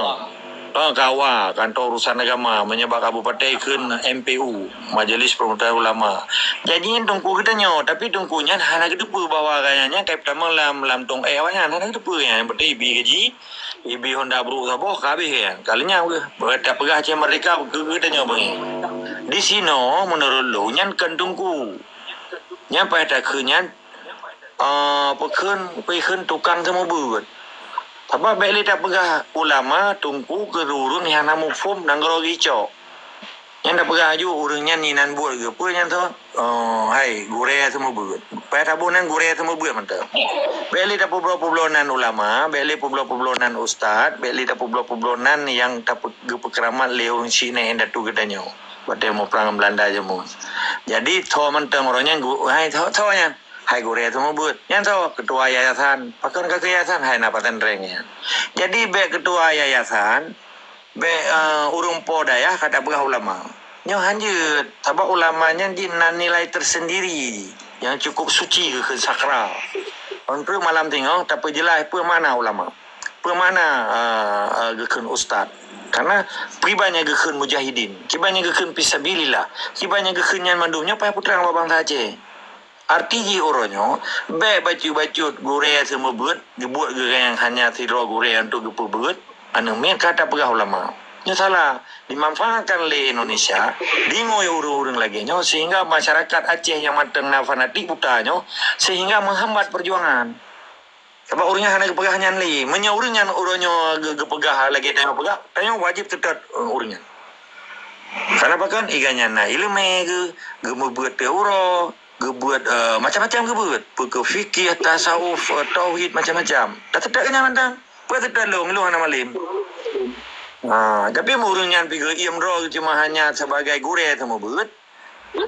Ha, kawa kantor urusan agama menyebab kabupaten kheun M P U, Majelis Permusuhan Ulama. Jadi tungku geutanyoe, tapi tungku nyan hana geuteupeue bahwa gaya nyan kai pertama lam lam tong eh awaknyan hana geuteupeue nyan. Berarti ibi gaji, ibi Honda Bruk saboh ka habéh nyan. Kali nyan ka peugah Aceh Merdeka keu geutanyoe beungéh. Di sinoe menurut lôn nyan kan tungku. Nyan payah takheun nyan Ah, peukheun, peukheun tukang seumeubeuet. Sabab bék lé tapeugah ulama tungku keu ureuëng nyang hana muphom nanggroe geucok. Nyang tapeugah aju ureuëng nyan inan buet geupeue nyan tho. Oh, hai, gurée seumeubeuet. Payah taboh nan gurée seumeubeuet mantong. Bék lé tapeubloe-peubloe nan ulama, bék lé peubloe-peubloe nan ustaz, bék lé tapeubloe-peubloe nan nyang tape-, geupeukeuramat lé ureuëng Cina indatu geutanyoe. Watée muprang Belanda jameun. Jadi tho mantong uroe nyan gu-, hai tho, tho nyan. Hai gurée seumeubeuet. Nyan soe? Keutua yayasan. Pakon ka keu yayasan? Hai na pesantren nyan. Jadi bék keutua yayasan, bék, eh, ureuëng po dayah ka tapeugah ulama. Nyoe hanjeuet, sabab ulama nyan jih na nilai tersendiri nyang cukup suci geukheun sakral. Untuk malam tingoh tapeujeulaih peue makna ulama. Peue makna, eh, eh, geukheun ustaz. Karena kiban nyang geukheun mujahidin, kiban nyang geukheun fisabilillah, kiban nyang geukheun nyan mandum nyoe payah peutrang bak bansa Aceh. Arti jih uroe nyoe, bék bacut-bacut gurée seumeubeuet, geubuet gurée nyang hanya sidroe gurée untuk geupeubeuet, aneuk miet ka tapeugah ulama. Nyoe salah, dimanfaatkan lé Indonesia, dingui ureuëng-ureuëng lagée nyoe sehingga masyarakat Aceh nyang mantong na fanatik buta nyoe sehingga meuhambat perjuangan. Sabab ureuëng nyan hana geupeugah nyan lé. Meunyoe ureuëng nyan uroe nyoe geu-, geupeugah lagée tanyoe peugah, tanyoe wajéb teutot, eh, ureuëng nyan. Karena pakon? Iga nyan na iéleumé geu-, geumeubeuet teuh uroe, geubuet, eh, macam-macam geubuet. Peue keu fikih, tasawuf, eh, tauhid, macam-macam. Dak teutot keu nyan mantong. Peue teutot lôn, lôn hana malem. Ha, tapi ureuëng nyan pi geuiem droe cuma hanya sebagai gurée seumeubeuet.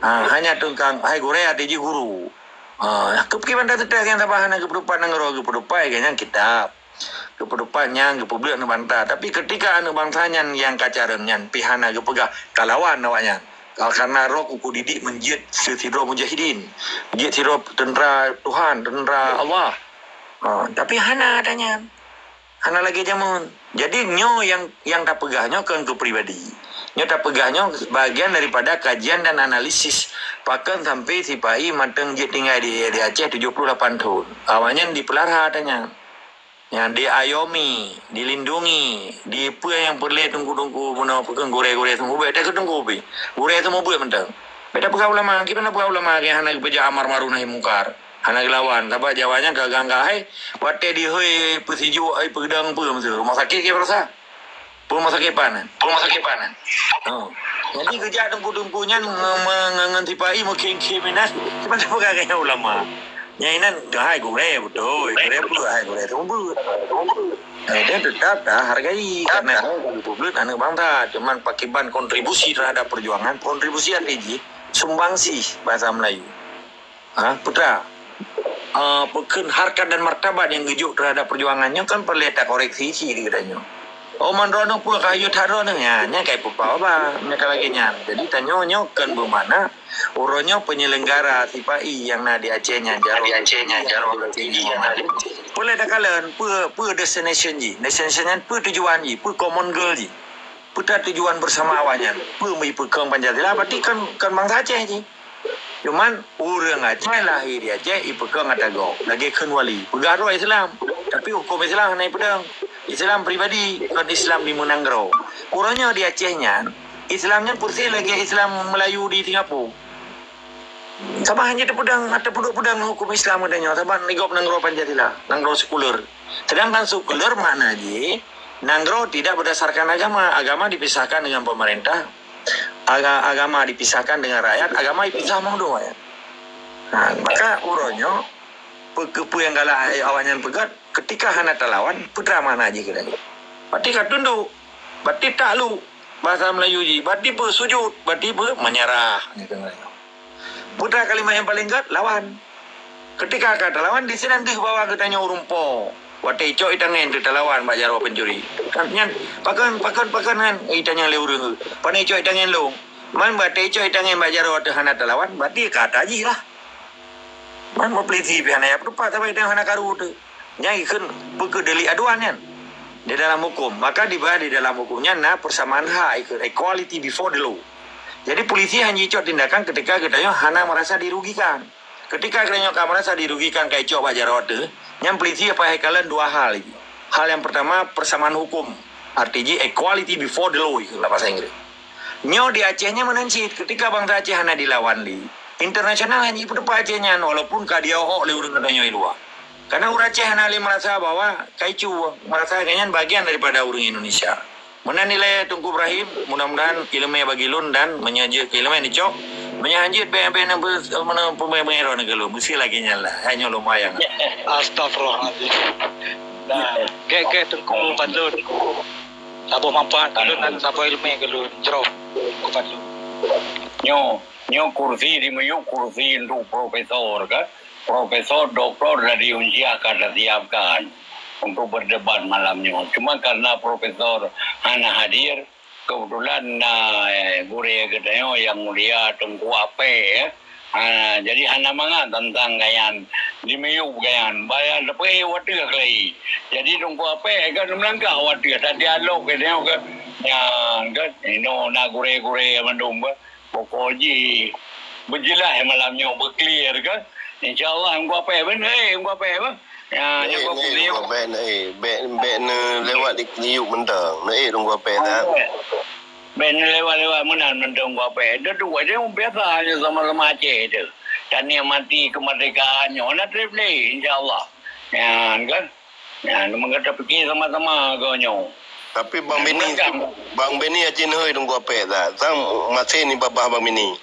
Ha, hanya tukang, hai gurée, arti jih guru. Ha, keu-, keu banda teutot nyang saban hana geupeudupat nanggroe, geupeudupat keu nyang kitab. Geupeudupat nyang geupeubleuet aneuk bansa. Tapi ketika aneuk bansa nyan nyang ka carông nyan pi hana geupeugah ka lawan awaknyan. Ka-, karena roh kuku didik meujeuet si-, sidroe mujahidin. Jeuet sidroe teuntara Tuhan, teuntara Allah. Ha, tapi hana ata nyan. Hana lagée jameun. Jadi nyoe nyang, nyang tapeugah nyoe kon keu pribadi. Nyoe tapeugah nyoe bagian daripada kajian dan analisis pakon sampai sipai mantong jeuet tinggai di, di Aceh tujoh puluh lapan thon. Awaknyan dipeulara ata nyan. Nyang diayomi, dilindungi, di peue nyang peureulée tungku-tungku bunoe peukeueng gurée-gurée seumeubeuet, teuka tungku pi. Gurée seumeubeuet mantong. Bék tapeugah ulama, kiban tapeugah ulama nyang hana geupeujak amar maru nahi mungkar. Hana geulawan, sabab Jawa nyan ka gangga hai. Watée dihôi peusijuek, hai peugeudong peue meusu. Rumah sakit ke berasa? Peue rumah sakit pan? Peue rumah sakit pan? Oh. Jadi geujak tungku-tungku nyan nge-, nge-, nge-, ngon sipai meukhém-khém inan. Cuman tapeugah keu ulama. Nyan inan, hai gurée beutôi. Gurée peue? Hai gurée seumeubeuet. Eh, dan tetap dah hargai karena gurée seumeubeuet aneuk bansa. Cuman pakiban kontribusi terhadap perjuangan, kontribusi arti jih sumbangsi bahasa Melayu. Ha, putra. Ah, peukheun harkat dan martabat nyang geujok terhadap perjuangan nyoe kan peureulée takoreksi cit di geutanyoe. Oh, man droeneuh peue ka yue that droeneuh? Nyan, nyan kai peupah ba, nyan ka lagée nyan. Jadi tanyoe nyoe kon beumakna uroe nyoe penyelenggara sipai nyang na di Aceh nyan jaroe. Di Aceh nyan jaroe. Peureulée takalon peue, peue destination jih. Destination nyan peue tujuan jih, peue common goal jih. Peue tujuan bersama awaknyan. Peue meuipeukong Pancasila berarti kon, kon bansa Aceh jih. Cuman ureuëng Aceh lahé di Aceh ipeukong ata gob lagée kheun wali. Peugah droe Islam, tapi huköm Islam hana ipeudong. Islam pribadi, kon Islam di meunanggroe. Uroe nyoe di Aceh nyan, Islam nyan peureuseh lagée Islam Melayu di Singapura. Sabab hana teupeudong, hana teupeudong huköm Islam geutanyoe, sabab gob nanggroe Pancasila, nanggroe sekuler. Sedangkan sekuler makna jih Nanggroe tidak berdasarkan agama. Agama dipisahkan dengan pemerintah. Aga-, agama dipisahkan dengan rakyat. Agama dipisah mandum, ya. Ha, maka uroe nyoe, pe-, keupeue nyang galak awaknyan peugah, ketika hana talawan, peue teuma makna jih keunan. Berarti ka tunduk. Berarti takluk. Bahasa Melayu jih. Berarti peue sujud. Berarti peue menyerah. Peue teuma kalimat nyang paleng gét, lawan. Ketika ka talawan, di sinan deuh bahwa geutanyoe ureuëng po. Watée icok itangen teu talawan bak jaroe pencuri. Kan nyan, pakon, pakon, pakon nyan itangen lé ureuëng. Pane icok itangen lôn. Man watée icok itangen bak jaroe teu hana talawan, berarti ka ata jih lah. Man polisi pih hana ya peutupat saban itangen hana karu teu. Nyan ikheun peue keu delik aduan nyan. Di dalam hukum, maka dibahas di dalam hukum nyan na persamaan hak ikheun, equality before the law. Jadi polisi hanya icok tindakan ketika geutanyoe hana merasa dirugikan. Ketika geutanyoe ka merasa dirugikan ka icok bak jaroe teu, nyan polisi payah ikalon dua hal. Hal yang pertama, persamaan hukum. Arti jih equality before the law, itulah bahasa Inggris. Nyoe di Aceh nyan meunan cit, ketika bangsa Aceh hana dilawan lé, internasional hana jipeutupat Aceh nyan, walaupun ka diyohok lé ureuëng geutanyoe di luwa. Karena ureuëng Aceh hana lé merasa bahwa ka icu, merasa gobnyan bagian daripada ureuëng Indonesia. Meunan nilai Teungku Ibrahim, mudah-mudahan ileumé bagi lôn dan meunyoe jeuet keu ileumé neucok, meunyoe hanjeuet bèk bèk na peumeungeroe keu lôn, meusti lagèe nyan lah. Hai nyoe lumayan. Astagfirullahaladzim. Nah, gèt-gèt Teungku Fadlun. Saboh manfaat keu lôn dan saboh ileumé keu lôn. Jroh Teungku Fadlun. Nyoe, nyoe kursi di miyueb kursi untuk profesor kan? Profesor, doktor dari Unsyah ka tasiapkan untuk berdebat malam nyoe. Cuma karena profesor hana hadir, kebetulan na, eh, gurèe geutanyoe yang mulia Teungku Apek, ya. Ha, jadi hana mangat tantang gobnyan, di miyueb gobnyan. Baya leupah watèe keuhai. Jadi Teungku Apek kan meulangkah watèe, tadialog geutanyoe kan. Nyan kan, inoe na gurèe-gurèe mandum kan. Pokok jih, beujeulaih malam nyoe, beuclear kan. Insya Allah, Teungku Apek, bèk neuék, Teungku Apek, bang. Ya, Teungku Apek, neuék, Teungku Apek, neuék. Bèk, bèk neulewat di miyueb mantong. Neuék, Teungku Apek, tak? Bèk neulewat-lewat meunan mantong, Teungku Apek. Itu, itu, itu biasa je sama-sama Aceh tu. Dan nikmati kemerdekaan nyoe, na trép lé, insya Allah. Ya, kan? Nyan, meukeureuja pike sama-sama geuh nyoe. Tapi Bang Beni, Bang Beni aci neuhôi Teungku Apek that. Sang masih ni babah Bang Beni.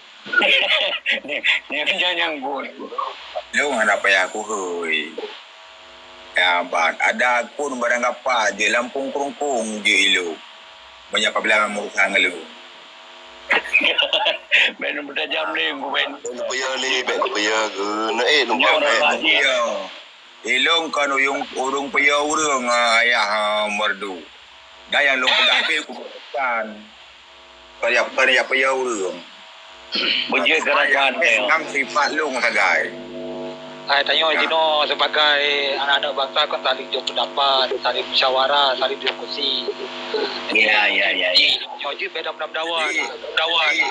Nyan, nyan, nyan, gun. Lôn hana payah kuhôi. Ya, ban. Ada akun barang gapa je, lampung kerungkung je ilôn. Banyak kabilang urusan ngon lôn. Bèk neupeujam lé, Teungku, bèk. Bèk neupeujam lé, bèk neupeujam. Keuneuk, eh, Teungku Apek. Ya. Ilôn kon uyueng, ureueng peuyôh ureueng, ah, ayah, ah, merdu. Dan nyang lôn peugah pih kubukan. Kon nyang, kon nyang peuyôh ureueng. Beujeuet gerakan, eh, nyan sifat lôn sagai. Hai, tanyoe jinoe sebagai aneuk-aneuk bansa kon saling jok pendapat, saling musyawarah, saling diskusi. Ya, ya, ya, ya. Nyoe jeuet beda pendapat. Jadi, dawan. Jadi,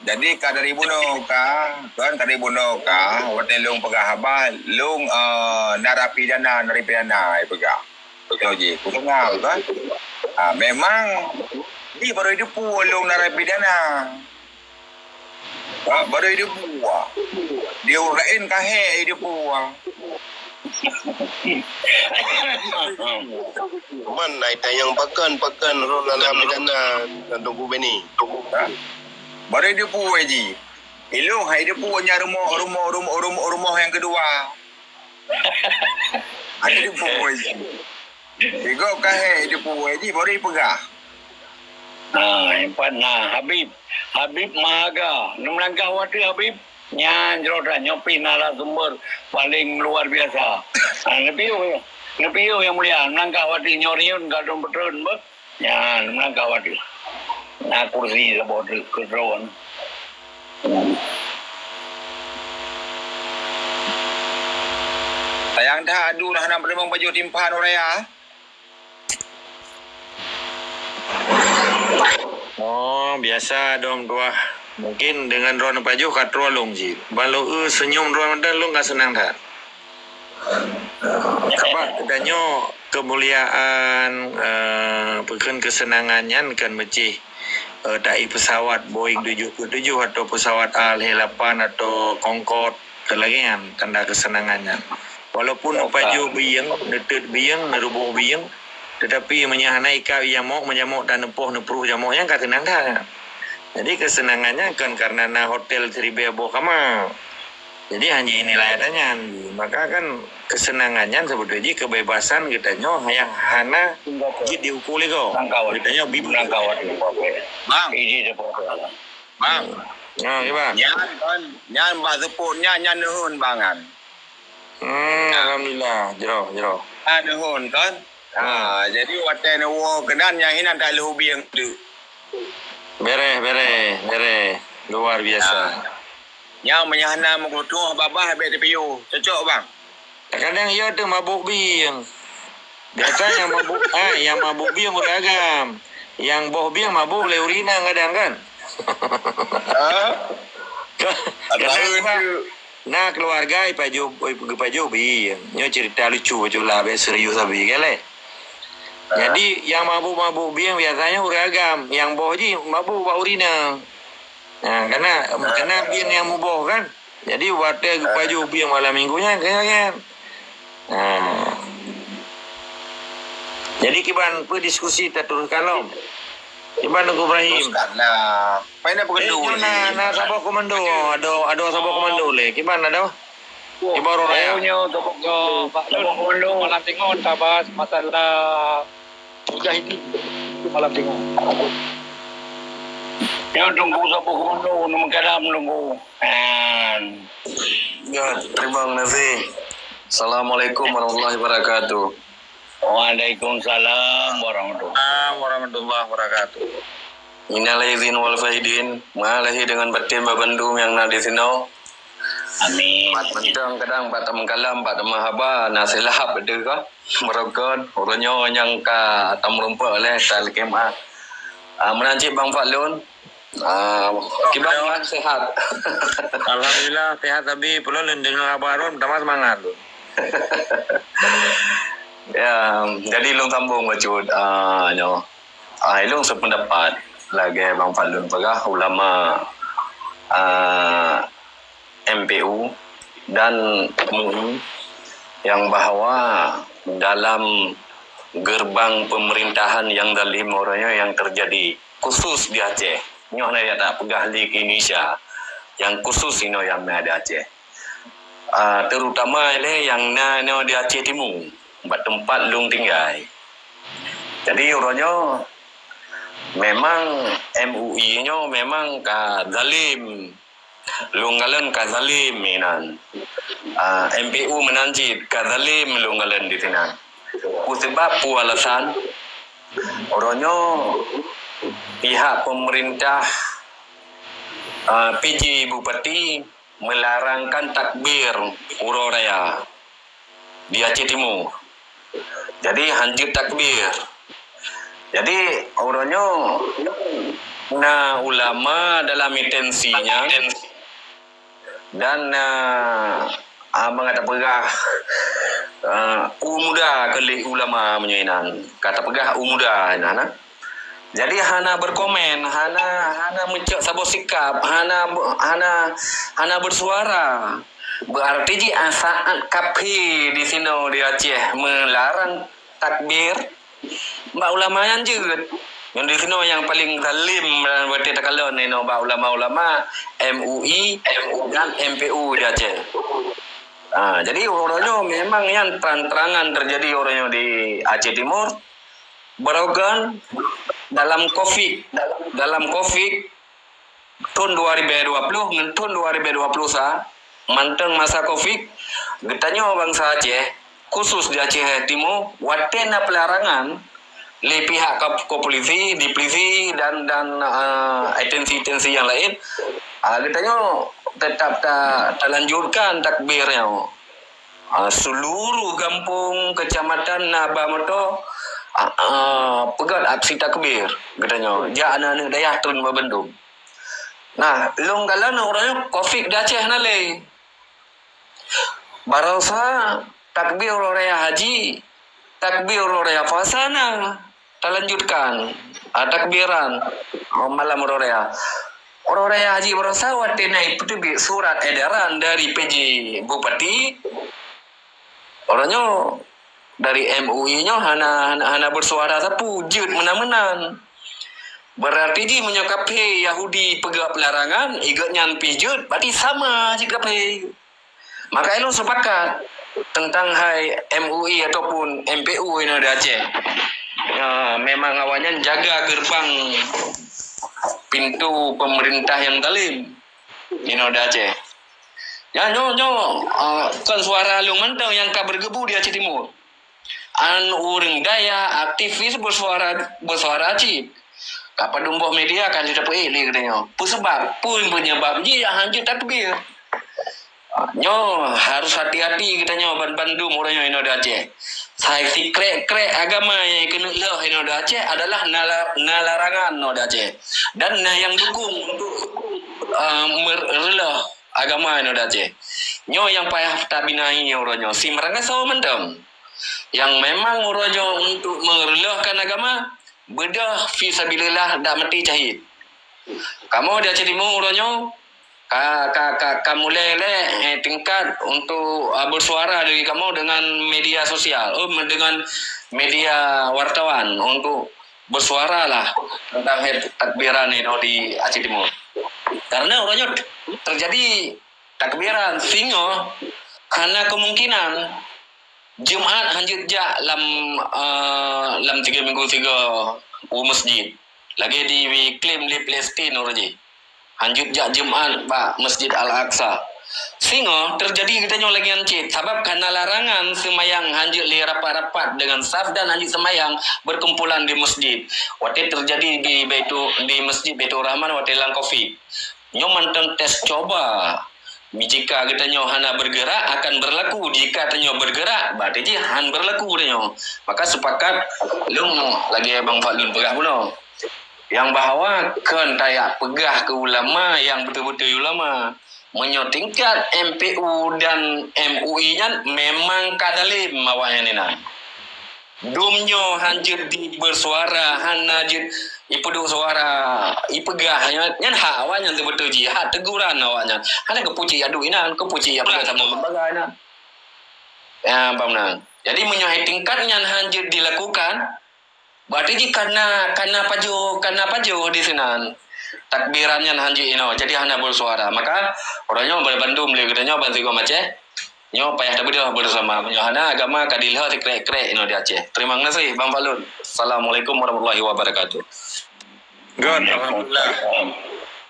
Jadi ka dari bunoe ka, kan, ka dari bunoe ka, watèe lôn peugah haba, lôn, eh, narapidana, narapidana, ai peugah. Beutôi jih, kudeungoe, kan. Ah, memang, di baru dipu lôn narapidana. Ah, baru dipu. Di ureueng laén ka hék dipu. Man, ai tanyong pakon, pakon rot lam dana, Teungku Beni. Ha? Baru dipu jih. Ilôn hai dipu nyang rumoh, rumoh, rumoh, rumoh, rumoh nyang keudua. Hai dipu jih. Tiga ka hék dipu jih, baru dipeugah. Ha, empat na Habib. Habib Mahaga. Neulangkah watèe Habib. Nyan jroh that nyoe pih narasumber paléng luar biasa. Ha, neupiôh, neupiôh nyang mulia, meulangkah watèe nyoe riyeuen ka lôn peutreun beuh. Nyan meulangkah watèe. Na kursi saboh treuk keudroe. Hmm. Sayang that adu nah hana peurumoh bajôh timphan uraya. Oh, biasa dong tuah. Mungkin dengan droeneuh pajoh ka troe lôn cit. Ban lôn eu seunyum droeneuh mantong lôn ka seunang that. Sabab tanyoe keumuliaan, eh, peukheun keuseunangan nyan kan meucih, eh, taéh peusawat Boeing tujuh puluh tujuh atau peusawat A lhèe lapan atau Concorde. Keu lagèe nyan tanda keuseunangan nyan. Walaupun neupajoh biyeng, neuteut biyeng, neuruboh biyeng, Tetapi meunyo hana ikab jamok, meujamok dan neupoh neupruh jamok nyan ka seunang that. Jadi keuseunangan nyan kon karena na hotel siribèe boh kama. Jadi hana nilai ata nyan. Maka kan keuseunangan nyan seubeutoi jih keubebasan geutanyoe nyang hana jeuet diukur lé gob. Geutanyoe bebas. Bang. Bang. Ha, kiban? Nyan kan, nyan bak seupôt nyan, nyan neuhon bang kan. Hmm, alhamdulillah, jroh, jroh. Ha, neuhon kan. Ha, jadi watèe neuwoe keunan nyang inan tak lheuh bieng tu. Bereh, bereh, bereh. Luar biasa. Ha. Nyang meunyo hana meukeureutoh babah bèk teupiôh. Cocok bang. Kadang iya tu mabôk bieng. Biasa nyang mabôk, ah, nyang mabôk bieng ureueng agam. Nyang boh bieng mabôk lé ureueng inong kadang kan. Ha? Kadang apa? Na keluarga ipajoh, ipajoh bieng. Nyoe cerita lucu bacut lah, bèk serius sabe kan lé. Ha. Jadi nyang mabôk-mabôk bieng biasanya ureueng agam, nyang boh jih mabôk bak ureueng inong. Ha, karena, karena bieng nyang muboh kan. Jadi watèe geupajoh bieng malam minggu nyan, kan, kan. Ha. Jadi kiban peue diskusi tateruskan lom? Kiban Teungku Ibrahim? Teruskan lah. Pai na Eh, peugedui nyoe na, ni. Na saboh komando. Ada, ada saboh komando lé. Kiban ada? Kiban orang raya. Oh, nyoe saboh komando. Malam minggu tabas masalah Mujahidin malam minggu. Nyoe Teungku saboh komando, nama kalam Teungku. Kan. Ya, terima kasih. Assalamualaikum warahmatullahi wabarakatuh. Waalaikumsalam warahmatullahi wabarakatuh. Minal aidin wal faidin, meu'ah lahé deungon batin bak bandum nyang na di sinoe. Amin. Mat mantong kadang bak tameukalam, bak tameuhaba, na silap deuh ka. Meurokon, uroe nyoe nyang ka tameurumpok lé, talakée meu'ah. Ah, meunan cit Bang Fadlun. Ah, kiban sehat. Alhamdulillah, sehat sabe. Peulon lôn deungoe haba droen, tamah seumangat lôn. Ya, jadi lôn sambong bacut, ah, nyoe. Ah, ilôn sependapat lagée Bang Fadlun peugah, ulama, ah, M P U dan M U I yang bahwa dalam gerbang pemerintahan yang zalim uroe nyoe yang terjadi, khusus di Aceh. Nyoe hana jak tapeugah lé ke Indonesia, yang khusus inoe nyang na di Aceh. Ah, terutama lé nyang na inoe di Aceh Timu, bak teumpat lôn tinggai. Jadi uroe nyoe memang M U I nyoe memang ka zalim. Lôn kalon ka zalim inan. Ah, M P U meunan cit ka zalim lôn kalon di sinan. Peue sabab, peue alasan? Uroe nyoe pihak pemerintah, ah, P J Bupati melarangkan takbir uroe raya di Aceh Timu. Jadi, hanjeuet takbir. Jadi, uroe nyoe na ulama dalam intensi nyan dan na, ah, mangat tapeugah, ah, u muda keu lé ulama meunyoe inan. Ka tapeugah u muda inan, ah. Jadi hana berkomen, hana, hana meucok saboh sikap, hana, hana, hana bersuara. Berarti jih saat kafé di sinoe di Aceh melarang takbir, bak ulama nyan jeuet. Nyang di sinoe nyang paling zalim dan berarti takalon inoe bak ulama-ulama M U I dan M P U di Aceh. Ha, jadi uroe nyoe memang nyan terang-terangan terjadi uroe nyoe di Aceh Timur. Barogan dalam Covid, dalam Covid thon dua ribèe dua ploh ngon thon dua ribèe dua ploh sa, mantong masa Covid, geutanyoe bansa Aceh, khusus di Aceh Timu, watèe na pelarangan lé pihak kap-, kepolisi, di polisi dan, dan, eh, instansi-instansi nyang laén, ah, geutanyoe teutap ta-, talanjutkan takbir nyoe. Ah, seluruh gampông, kecamatan na ba moto, ah, ah, peugöt aksi takbir geutanyoe. Jak aneuk-aneuk dayah treun bak bandum. Nah, lôn kalon uroe nyoe Covid di Aceh na lé. Barosa takbir uroe raya haji, takbir uroe raya puasa na. Talanjutkan, ah, takbiran, oh, malam uroe raya. Uroe raya haji barosa watèe na ipeuteubiet surat edaran dari P J Bupati, uroe nyoe dari M U I nyoe hana, hana, hana bersuara sapeue, jeuet meunan-meunan. Berarti jih meunyoe kafé Yahudi peugah pelarangan, i gobnyan pih jeuet, berarti sama jih kafé. Maka ulôn sepakat tentang hai M U I ataupun M P U inoe di Aceh. Ya, memang awaknyan jaga gerbang pintu pemerintah yang zalim inoe di Aceh. Ya, nyoe, nyoe, ah, kon suara lôn mantong nyang ka bergebu di Aceh Timur. An ureuëng dayah aktivis bersuara, bersuara cit. Ka padum boh media ka jitapeuék lé geutanyoe. Peue sabab? Peue penyebab jih nyang hanjeuet takbir? Nyoe harus hati-hati geutanyoe ban bandum ureuëng nyoe inoe di Aceh. Sai sikrek-krek agama nyang keuneuk lheueh inoe di Aceh adalah na la-, na larangan inoe di Aceh. Dan na nyang dukung untuk, uh, mer-, reuloh agama inoe di Aceh. Nyoe nyang payah tabinahi uroe nyoe. Si meurangkasoe mantong. Nyang memang uroe nyoe untuk meureulohkan agama, beudôh fi sabilillah dak meuti cahit. Kamoe di Aceh Timu uroe nyoe ka, ka, ka, ka mulai lé, eh, tingkat untuk, ah, bersuara diri kamoe dengan media sosial, oh, dengan media wartawan untuk bersuara lah tentang hai takbiran inoe di Aceh Timur. Karena uroe nyoe terjadi takbiran, singoh hana kemungkinan Jumat hanjeuet jak lam, eh, lam tiga minggu tiga u masjid. Lagée diklaim lé Palestin uroe jih. Hanjeuet jak Jumat bak Masjid Al-Aqsa. Singoh terjadi geutanyoe lagée nyan cit, sabab kana larangan seumayang hanjeuet lé rapat-rapat dengan saf dan hanjeuet seumayang berkumpulan di masjid. Watée terjadi di Baitu-, di Masjid Baitur Rahman watée lam covid. Nyoe mantong tes coba. Jika geutanyoe hana bergerak, akan berlaku. Jika tanyoe bergerak, berarti jih han berlaku tanyoe. Maka sepakat lôn lagée Bang Fadlun peugah bunoe. Yang bahwa kon tajak peugah keu ulama yang beutôi-beutôi ulama. Meunyoe tingkat M P U dan M U I nyan memang ka zalim awaknyan inan. Dum nyoe hanjeuet di bersuara, hana jeuet ipeuduek suara, ipeugah nyan, nyan hak awaknyan teubeutôi jih, hak teguran awaknyan. Hana keupucik adu inan, keupucik ya peugah sama lembaga inan. Ya, paham nan. Jadi meunyoe hai tingkat nyan hanjeuet dilakukan, berarti jih kana, kana pajoh, kana pajoh di sinan. Takbiran nyan hanjeuet inoe, jadi hana bersuara. Maka, uroe nyoe bandum lé geutanyoe ban sigoe maceh. Nyoe payah tabeudôh bersama. Meunyoe hana agama ka dilheueh sikrek-krek inoe di Aceh. Terima kasih, Bang Falun. Assalamualaikum warahmatullahi wabarakatuh. Good, alhamdulillah.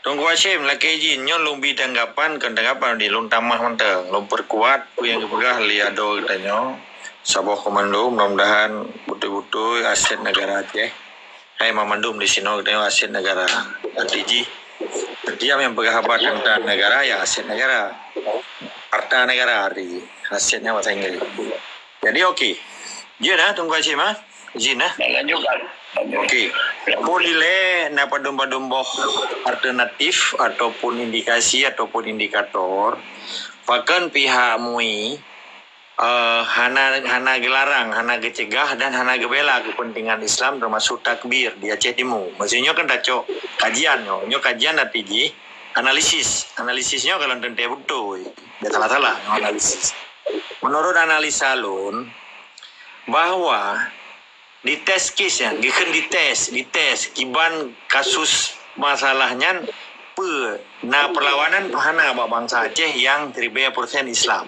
Teungku Hashim, lakée jih nyoe lôn bi tanggapan, kon tanggapan di lôn tamah mantong. Lôn peukuat peue nyang geupeugah lé adoe geutanyoe. Saboh komando, mudah-mudahan beutôi-beutôi aset negara Aceh. Hai mamandum di sinoe geutanyoe aset negara. Arti jih, setiap nyang peugah haba tentang negara, ya aset negara. Harta negara arti jih. Asetnya bahasa Inggris. Jadi, okey. Jeuet dah, Teungku Hashim, ah? Izin, ah? Lanjutkan. Okey. Peue dilée na padum-padum boh alternatif ataupun indikasi ataupun indikator, pakon pihak M U I eh, hana, hana geularang, hana geucegah dan hana geubela keupeuntengan Islam teumasuk takbir di Aceh Timu. Maksudnyoe kan tacok kajian nyoe. Nyoe kajian arti jih analisis. Analisis nyoe kalau teuntée beutôi. Dak salah-salah nyoe analisis. Menurut analisa lôn, bahwa dites kes nyan, geukheun dites, dites kiban kasus masalah nyan peue na perlawanan peuhana bak bansa Aceh nyang siribée persen Islam.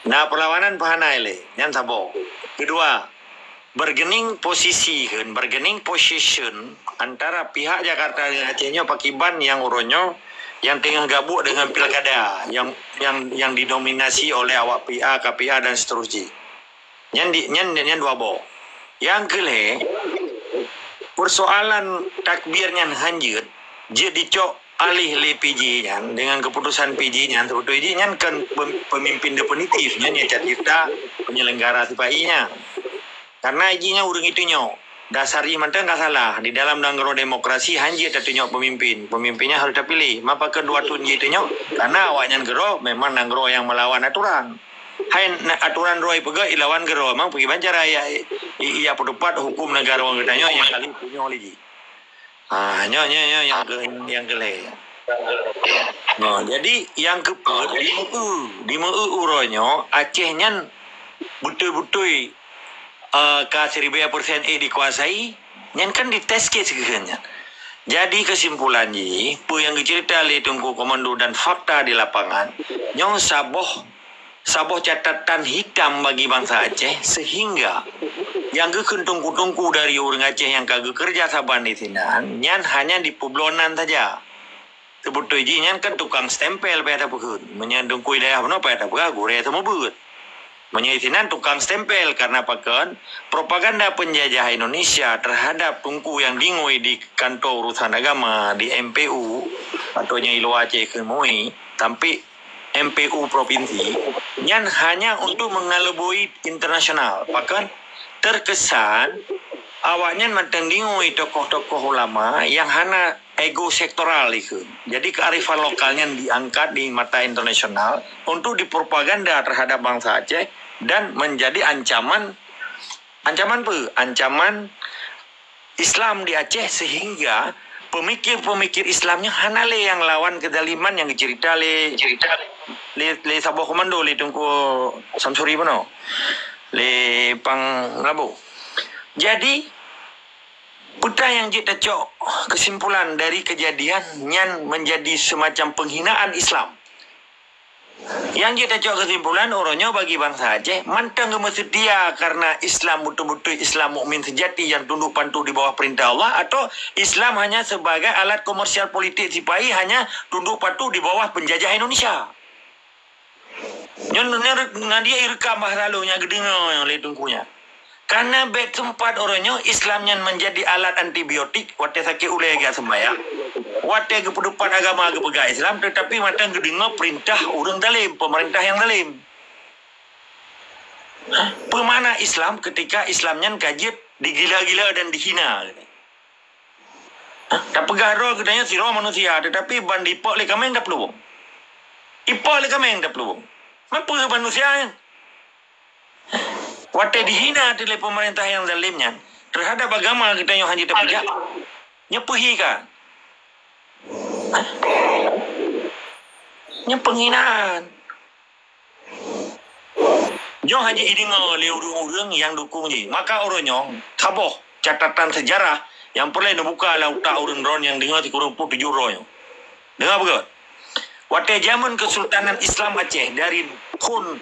Na perlawanan peuhana ilée, nyan saboh. Keudua, bargaining posisi kheun, bargaining position antara pihak Jakarta dengan Aceh nyoe pakiban nyang uroe nyoe nyang teungoh gabuk dengan pilkada yang yang yang didominasi oleh awak P A, K P A dan seterusnya. Nyan di, nyan, nyan dua boh. Nyang keulhée, persoalan takbir nyan hanjeuet jeuet dicok alih lé P J nyan dengan keputusan P J nyan, sebetul jih nyan kan pem-, pemimpin definitif, nyan nyang cit-cit penyelenggara sipa-i nyan. Karena jih nyan ureuëng itunyok. Dasar jih mantong ka salah. Di dalam nanggroe demokrasi hanjeuet tatunyok pemimpin. Pemimpin nyan harus tapiléh. Mapa keu dua thon jih itunyok? Karena awaknyan keudroe memang nanggroe nyang meulawan aturan. Hai na-, aturan droe ipeugah ilawan keudroe, memang pakriban cara ya, i-, i-, ya peutupat hukum negara ureuëng geutanyoe nyang kali punyoe lé jih. Ha, nyoe, nyoe, nyoe nyang ke, nyang keulhée. Ha, jadi nyang keupeuet, di meu-, di meu uroe nyoe, Aceh nyan beutôi-beutôi, eh, ka siribèe persen ék dikuasai, nyan kan di test case keuh nyan. Jadi, kesimpulan jih, peue nyang geuceurita lé Teungku Komando dan fakta di lapangan, nyoe saboh, saboh catatan hitam bagi bansa Aceh, sehingga nyang geukheun teungku-teungku dari ureuëng Aceh nyang ka geukeureuja saban di sinan, nyan hanya dipeublonan saja. Seubeutôi jih nyan kan tukang stempel payah tapeukheun. Meunyoe Teungku Hidayah bunoe payah tapeugah gurèe seumeubeuet. Meunyoe sinan tukang stempel, karena pakon, propaganda penjajah Indonesia terhadap teungku nyang dingui di kantor urusan agama, di M P U, atau nyang i luwa Aceh kheun M U I, sampai M P U provinsi, nyan hanya untuk mengelabui internasional. Pakon, terkesan awaknyan mantong dingui tokoh-tokoh ulama nyang hana ego sektoral ikheun. Jadi, kearifan lokal nyan diangkat di mata internasional untuk dipropaganda terhadap bansa Aceh dan menjadi ancaman, ancaman peue? Ancaman Islam di Aceh, sehingga pemikir-pemikir Islam nyan hana lé nyang lawan kezaliman nyang geuceurita lé, lé, lé saboh komando, lé Teungku Samsuri bunoe, lé Pang Meulaboh. Jadi, peue nyang jeuet tacok kesimpulan dari kejadian nyan menjadi semacam penghinaan Islam. Nyang jeuet tacok kesimpulan, uroe nyoe bagi bansa Aceh, mantong geumeuseutia karena Islam beutôi-beutôi Islam mukmin sejati yang tunduk patuh di bawah perintah Allah, atau Islam hanya sebagai alat komersial politik sipai hanya tunduk patuh di bawah penjajah Indonesia. Nyoe, nyoe, nyoe dia irekam bah lalu nyang geudeungoe lé teungku nyan. Karena bèk teumpat uroe nyoe Islam nyan menjadi alat antibiotik watèe sakét ulèe geujak seumbahyang. Watèe geupeuteupat agama geupeugah Islam, tetapi mantong geudeungoe perintah ureuëng zalim, pemerintah nyang zalim. Hah? Peue makna Islam ketika Islam nyan ka jeuet digila-gila dan dihina? Hah? Tapeugah droe geutanyoe sidroe manusia, tetapi ban dipok lé kaméng tapeulubong. Ipok lé kaméng tapeulubong. Meunyoe manusia nyan. Watèe dihina lé pemerintah nyang zalim nyan, terhadap agama geutanyoe hana tapeujak. Nyoe peuhi ka. Hah? Nyoe penghinaan. Nyoe hana jideungoe lé ureuëng-ureuëng nyang dukung jih. Maka uroe nyoe, saboh catatan sejarah nyang peureulèe neubuka lam utak ureuëng droeneuh nyang deungoe sikureueng peuet tujoh droeneuh. Deungoe beugèt. Watèe jameun Kesultanan Islam Aceh dari tahun,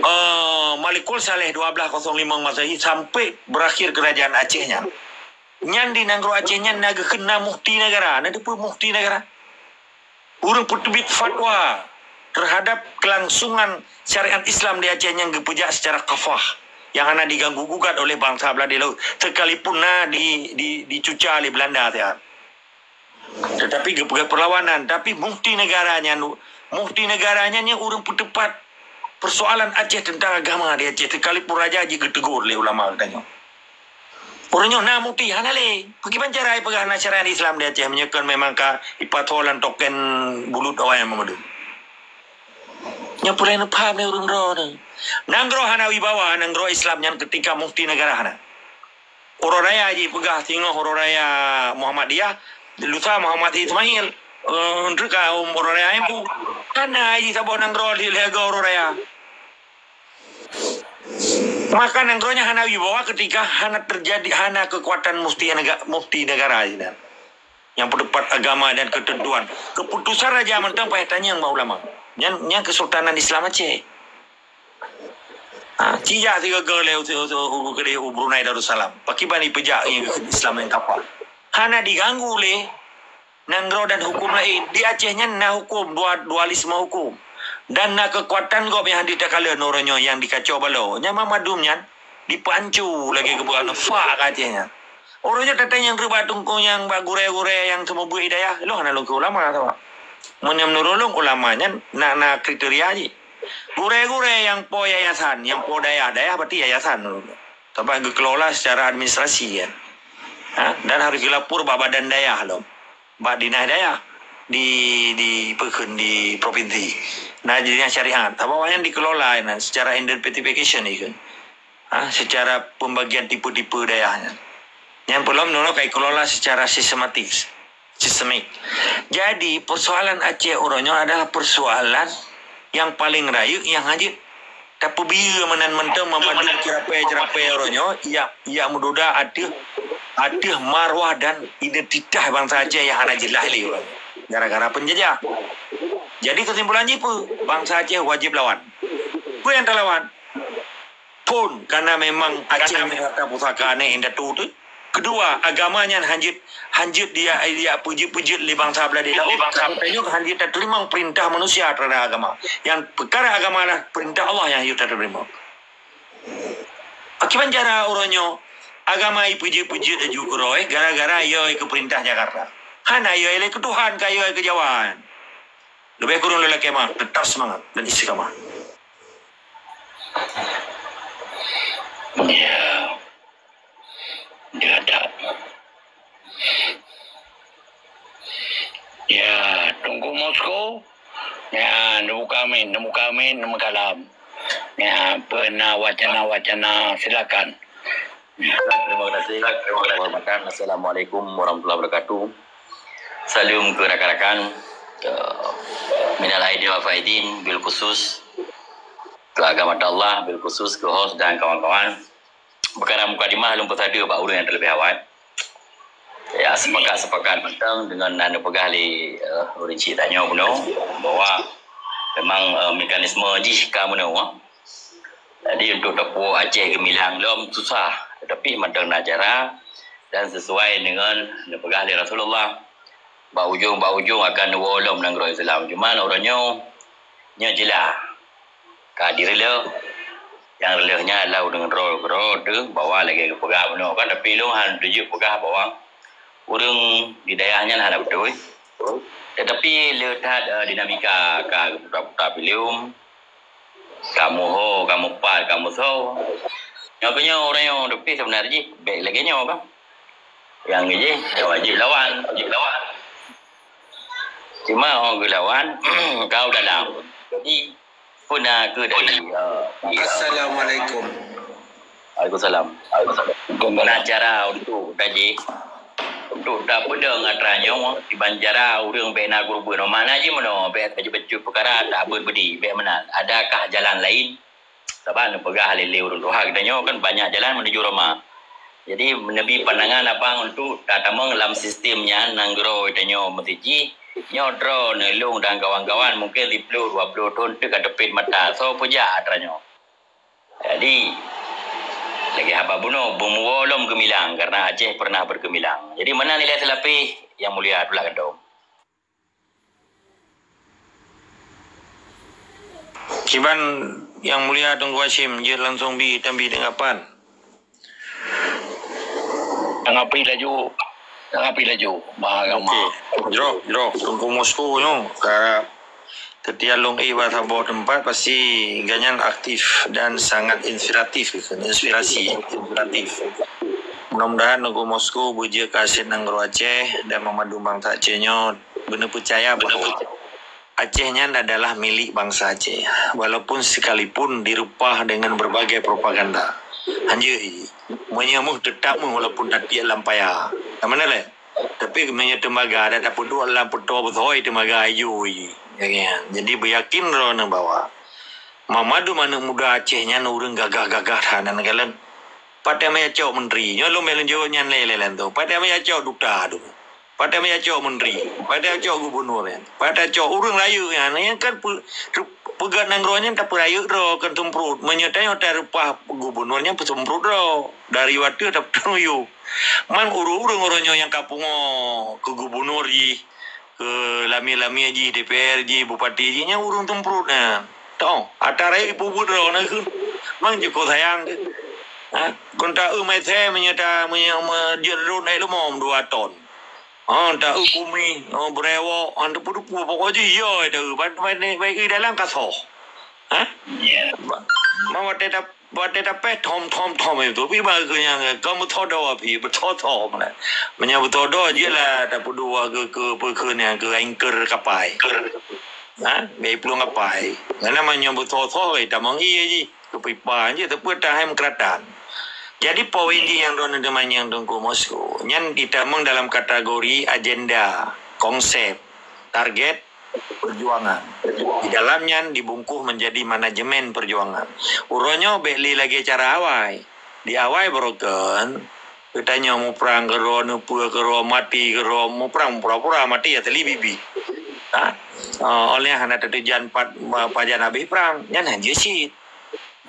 eh, Malikul Saleh dua belas kosong lima Masehi sampai berakhir Kerajaan Aceh nyan, nyan di nanggroe Aceh nyan na geukheun na mufti negara. Na teupeue mufti negara? Ureuëng peuteubiet fatwa terhadap kelangsungan syariat Islam di Aceh nyang geupeujak secara kafah, yang hana diganggu gugat oleh bansa Beulanda laôt, sekalipun na di, di, dicuca lé Beulanda siat. Tetapi geupeugah perlawanan, tapi mufti negara nyan, mufti negara nyan, nyan ureuëng peuteupat persoalan Aceh tentang agama di Aceh, sekalipun raja jih geutegur lé ulama geutanyoe. Ureuëng nyoe na mufti, hana lé. Pakriban cara ipeugah na syariat Islam di Aceh, meunyoe kon memang ka ipatho lam token bulut awai nyang meudum. Nyoe peureulèe neupaham lé ureuëng droeneuh. Nanggroe hana wibawa, nanggroe Islam nyan ketika mufti negara hana. Uroe raya jipeugah singoh uroe raya Muhammadiyah, lusa Muhammad Ismail, eh, enteuk ka uroe raya M U. Hana jih saboh nanggroe di lhèe uroe raya. Maka nanggroe nyan hana wibawa ketika hana terjadi, hana kekuatan mufti nega-, mufti negara sinan. Nyang peuteupat agama dan ketentuan. Keputusan raja mantong payah tanyong bak ulama. Nyan, nyan Kesultanan Islam Aceh. Ha, cijak sigoe-goe lé u, u, u, u, u Brunei Darussalam. Pakriban ipeujak Islam nyang kafah. Hana diganggu lé nanggroe dan hukum laén. Di Aceh nyan na hukum, dua, dualisme hukum. Dan na kekuatan gob nyang hana takalon uroe nyoe nyang dikacau balo. Nyan mandum nyan dipeuancu lagèe geupeugah nyoe, fak ka Aceh nyan. Uroe nyoe tatanyong keu bak teungku nyang bak gurèe-gurèe nyang seumeubeuet hidayah, lôn hana lôn kheun ulama saban. Meunyoe meunurot lôn ulama nyan na, na kriteria jih. Gurèe-gurèe nyang po yayasan, nyang po dayah, dayah berarti yayasan. Saban geukelola secara administrasi kan. Ha? Dan harus geulapor bak badan dayah lom. Bak dinas dayah di, di peukheun di provinsi. Nah, dinas syariat. Saban awaknyan dikelola na secara identification ikheun. Ha, secara pembagian tipe-tipe dayah nyan. Nyan peulom nono ka ikelola secara sistematik, sistemik. Jadi, persoalan Aceh uroe nyoe adalah persoalan yang paling rayeuk nyang hajat Tapeubiyeu meunan mantong meumandum ceurapée-ceurapée uroe nyoe, ijak, ijak meududa ateueh, ateueh marwah dan identitas bansa Aceh nyang hana jeulaih lé uroe nyoe, gara-gara peunjajah. Jadi, keusimpulan jih peue? Bansa Aceh wajéb lawan. Peue nyang talawan? Phon, karena memang Aceh nyoe harta pusaka aneuk indatu teuh. Keudua, agama nyan hanjeuet, hanjeuet dia, dia peujeuet-peujeuet lé bansa blah di laôt. Bangsa tanyoe hanjeuet tateurimong peurintah manusia teuhadap agama. Nyang peukara agama adalah peurintah Allah nyang hanjeuet tateurimong. Akiban cara uroe nyoe, agama ipeujeuet-peujeuet laju keudroe gara-gara yo keu peurintah Jakarta. Hana yo lé keu Tuhan, ka yo keu Jawa. Leubeh kureueng lôn lakée meu'ah, teutap seumangat dan istiqamah. Ya. Ya, tak. Ya, Teungku Moskow. Ya, neumuka min, neumuka min, neumeukalam. Ya, peue na wacana-wacana, silakan. Terima kasih. Terima kasih. Assalamualaikum warahmatullahi wabarakatuh. Salam keu rakan-rakan. Eh, minal aidin wal faidin, bil khusus keu agama Allah, bil khusus keu host dan kawan-kawan. Peukara mukadimah lôn peusadeue bak ureuëng nyang teuleubeh awai. Ya, sepakat-sepakat mantong deungon nyang neupeugah lé, eh, ureuëng chik tanyoe bunoe bahwa memang, eh, mekanisme jih ka bunoe, eh. Jadi, untuk teupeue Aceh geumilang lom susah, tetapi mantong na cara dan sesuai deungon neupeugah lé Rasulullah. Bak ujong, bak ujong akan neuwoe lom nanggroe Islam. Cuma uroe nyoe, nyoe jeulaih ka direuleuh. Nyang reuleuh nyan adalah ureuëng droe keudroe teuh bahwa lagée geupeugah bunoe kan, tapi lôn hana tujok peugah bahwa ureuëng di dayah nyan hana beutôi. Tetapi le that, eh, dinamika ka geuputa-puta filem, ka muho, ka mupat, ka musoe. Nyoe keuh nyoe ureuëng nyang teupih sebenarnya jih bék lagée nyoe kan. Nyang jih, wajéb lawan, wajéb lawan. Cuma orang geulawan kau dalam. Jadi, pun aku dari, uh, Assalamualaikum. Waalaikumsalam. Waalaikumsalam. Nah, cara untuk tadi, untuk tak pedang atra nyoe, iban cara ureuëng bék na gurubeu. Mana ji meunoe, bék bacut-bacut peukara, tak beubedi, bék meunan. Adakah jalan lain? Saban peugah lé-lé ureuëng tuha geutanyoe kan banyak jalan menuju Roma. Jadi, neubi pandangan abang untuk tatamong lam sistem nyan nanggroe tanyoe meusti jih. Nyoe droe neulong dan kawan-kawan mungkin lhèe ploh dua ploh thon teuk ka teupet mata. Soe peujak atra nyoe? Jadi, lagée haba bunoe, beumuwoe lom geumilang karena Aceh pernah bergemilang. Jadi, mana nilai seulapeh yang mulia tulak gandom? Kiban Yang Mulia Teungku Hashim, jeuet langsung bi tambi tanggapan. Tanggapi laju, tanggapi laju, Bah Rama. Okey, jroh, jroh. Teungku Moskow nyoe, ka keutian lôn éh bak saboh teumpat, pasti gobnyan aktif dan sangat inspiratif, inspirasi, inspiratif. Mudah-mudahan Teungku Moskow beujeuet keu aset nanggroe Aceh dan meumadu bansa Aceh nyoe beuneuh peucaya bahwa Aceh nyan adalah milék bansa Aceh, walaupun sekalipun dirupa dengan berbagai propaganda. Hanjeuet jih, meunyoe meuh teutap meuh walaupun tatiek lam paya. Ka meunan lé? Tapi meunyoe teumaga dan tapeuduek lam peutoe beusoe teumaga ijo jih. Jadi beuyakin droeneuh bahwa meumadu aneuëk muda Aceh nyan ureuëng gagah-gagah that nan kalon. Pat teuma jicok menteri? Nyoe lôn bèk lôn jaweueb nyan lé, lé lôn tu. Pat teuma jicok duta tu. Pat teuma jicok menteri? Pat teuma jicok gubunur nyan? Pat teuma jicok ureuëng rayeuk nyan? Nyan kan pe-, peugöt nanggroe nyan tapeurayeuk droe keu teumprot. Meunyoe tanyoe tareupah gubunur nyan peuteumprot droe. Dari watèe tapeutuyueng. Man ureuëng-ureuëng uroe nyoe nyang ka pungo keu gubunur jih, keu lamiet-lamiet jih, D P R jih, bupati jih, nyan ureuëng teumprot nyan. Toh, atra rayeuk ipubuet droe na keuh. Mang jeuet keu sayang keuh. Ha? Kon ta eu maisé meunyoe ta, meunyoe me-, jeuet rhot naik leumo dua ton. Ha, ta eu kumi, ha, beurewok, ha, teupeu-teupeu pokok jih, yo, ta eu. Ban, ban, ban, ban, i dalam ka soh. Ha? Ya. Ba-, ma watèe ta Watèe tapéh thom, thom, thom itu, pi ba keu nyang ka beuthodoh pi, beuthodoh meunan. Meunyoe beuthodoh jeuet lah tapeuduek keu, keu, keu, keu nyang keu anchor kapai. Ha? Bèk plueng kapai. Karena meunyoe beuthodoh, eh, tamong ié jih. Keu pipa jih, tapi tahem keuratan. Jadi, poin jih nyang droeneuh teumanyong Teungku Moskow. Nyan ditamong dalam kategori agenda, konsep, target, perjuangan. Di dalam nyan dibungkus menjadi manajemen perjuangan. Uroe nyoe bék lé lagée cara awai. Di awai beureukan, geutanyoe muprang keudroe, neupeue keudroe, maté keudroe, muprang pura-pura maté ya teli bibi. Ha? Uh, oleh hana teutujan pat pajan habéh prang, nyan hana jeuet cit.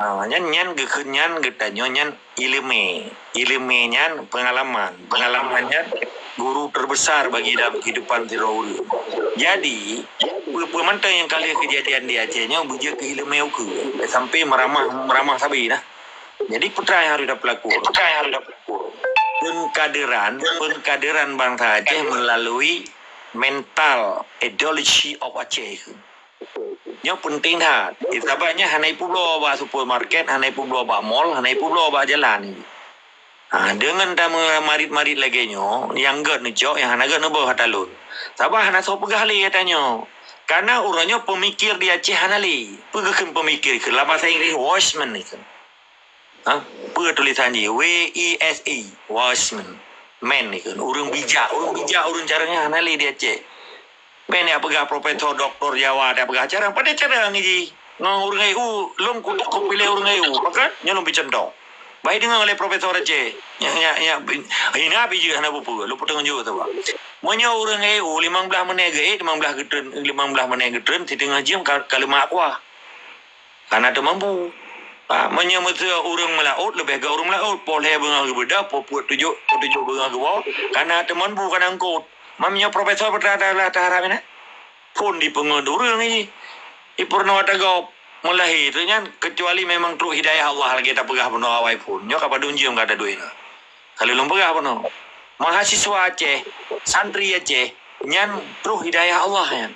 Ha, nyan nyan geukheun nyan geutanyoe nyan ileumé. Ileumé nyan pengalaman. Pengalaman nyan guru terbesar bagi dalam kehidupan sidroe ureuëng. Jadi, peue-peue mantong nyang ka lheueh keujadian di Aceh nyoe beujeuet keu ileumé ukeue. Sampai meuramah meuramah sabe dah. Jadi peue nyang harus tapeulaku? Peue nyang harus tapeulaku? Pengkaderan, pengkaderan bangsa Aceh melalui mental ideology of Aceh. Nyoe penting that. Sabab nyan hana ipubloe bak supermarket, hana ipubloe bak mall, hana ipubloe bak jalan. Ha, deungon tameumarit-marit lagée nyoe, nyang gét neucok, nyang hana gét neuboh ata lôn. Sabab hana soe peugah lé ata nyoe. Karena uroe nyoe pemikir di Aceh hana lé. Peue geukheun pemikir keu lam bahasa Inggris, wise man kheun. Ha? Peue tulisan jih? W E S E, wise man. Man kheun, ureuëng bijak. Ureuëng bijak, ureuëng carông nyan hana lé di Aceh. Bék neupeugah profesor, doktor Jawa, neupeugah carông. Padahai carông jih. Ngon ureuëng A U, lôn kutok kupiléh ureuëng A U. Pakat, nyoe lôn bri cuntoh. Bah ideungoe lé profesor Aceh. Nyak, nyak, nyak, hina bijeuet hana peue-peue. Lôn peuteungeut jeuet tu, bah. Meunyoe ureuëng A U, limong blaih menit geuék, limong blaih geutreun, limong blaih menit geutreun, siteungoh jeuem ka, ka leumak kuah. Hana teumampu. Ha, meunyoe miseue ureuëng meulaôt, leubeh gét ureuëng meulaôt. Poh lhée beungoh geubeudôh, poh peuet tujoh, poh tujoh beungoh geuwoe, ka na teumampu, ka na eungkôt. Meunyoe profesor peue ta-, ta-, ta-, taharab inan? Phon dipeungeut ureuëng jih. Ipeurunoe ata gob. Meulahé teuk nyan, keucuali memang trok hidayah Allah lagée tapeugah bunoe awai phon. Nyoe ka padum jeuem ka taduek na. Ka lheueh lôn peugah bunoe. Mahasiswa Aceh, santri Aceh, nyan troh hidayah Allah nyan.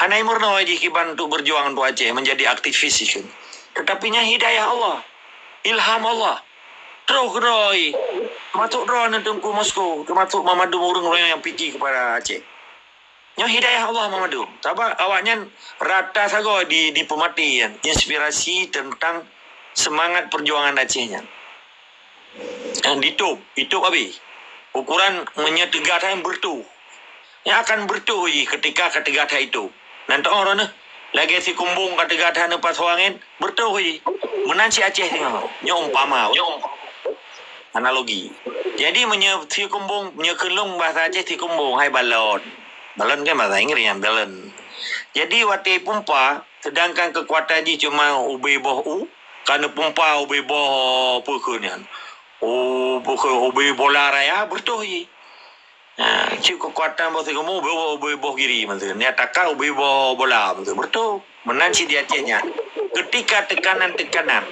Hana imeurunoe jih kiban untuk berjuang untuk Aceh, menjadi aktivis ikheun. Tetapi nyan hidayah Allah, ilham Allah. Troh keudroe, masôk droeneuh Teungku Moskow, teumasôk mandum ureuëng-ureuëng nyang piki keupada Aceh. Nyoe hidayah Allah mandum. Sabab awaknyan rata sagoe di, dipeumaté nyan inspirasi teuntang seumangat peujuangan Aceh nyan. Ditôb, itôb habéh. Ukuran meunyoe teuga that beureutoh. Nyan akan beureutoh jih keutika ka teuga that itôb. Nan teu'oh droeneuh, lagée sikumbong ka teuga that neupasoe angén, beureutoh jih. Meunan cit Aceh singoh. Nyoe umpama, nyoe umpama. Analogi. Jadi, meunyoe sikumbong, meunyoe kheun lôn bahasa Aceh sikumbong, hai balon. Balon kan bahasa Inggris nyan, balon. Jadi, watée ipumpa, sedangkan keukuatan jih cuma ubé boh u, ka neupumpa ubé boh peue kheun nyan. Oh, peue kheun, ubé bola raya, beureutoh jih. Ha, cit keukuatan boh sikumbong, ubé boh, ubé boh giri maksud. Nyan takat ubé boh bola maksud. Beureutoh. Meunan cit di Aceh nyan. Keutika teukanan-teukanan,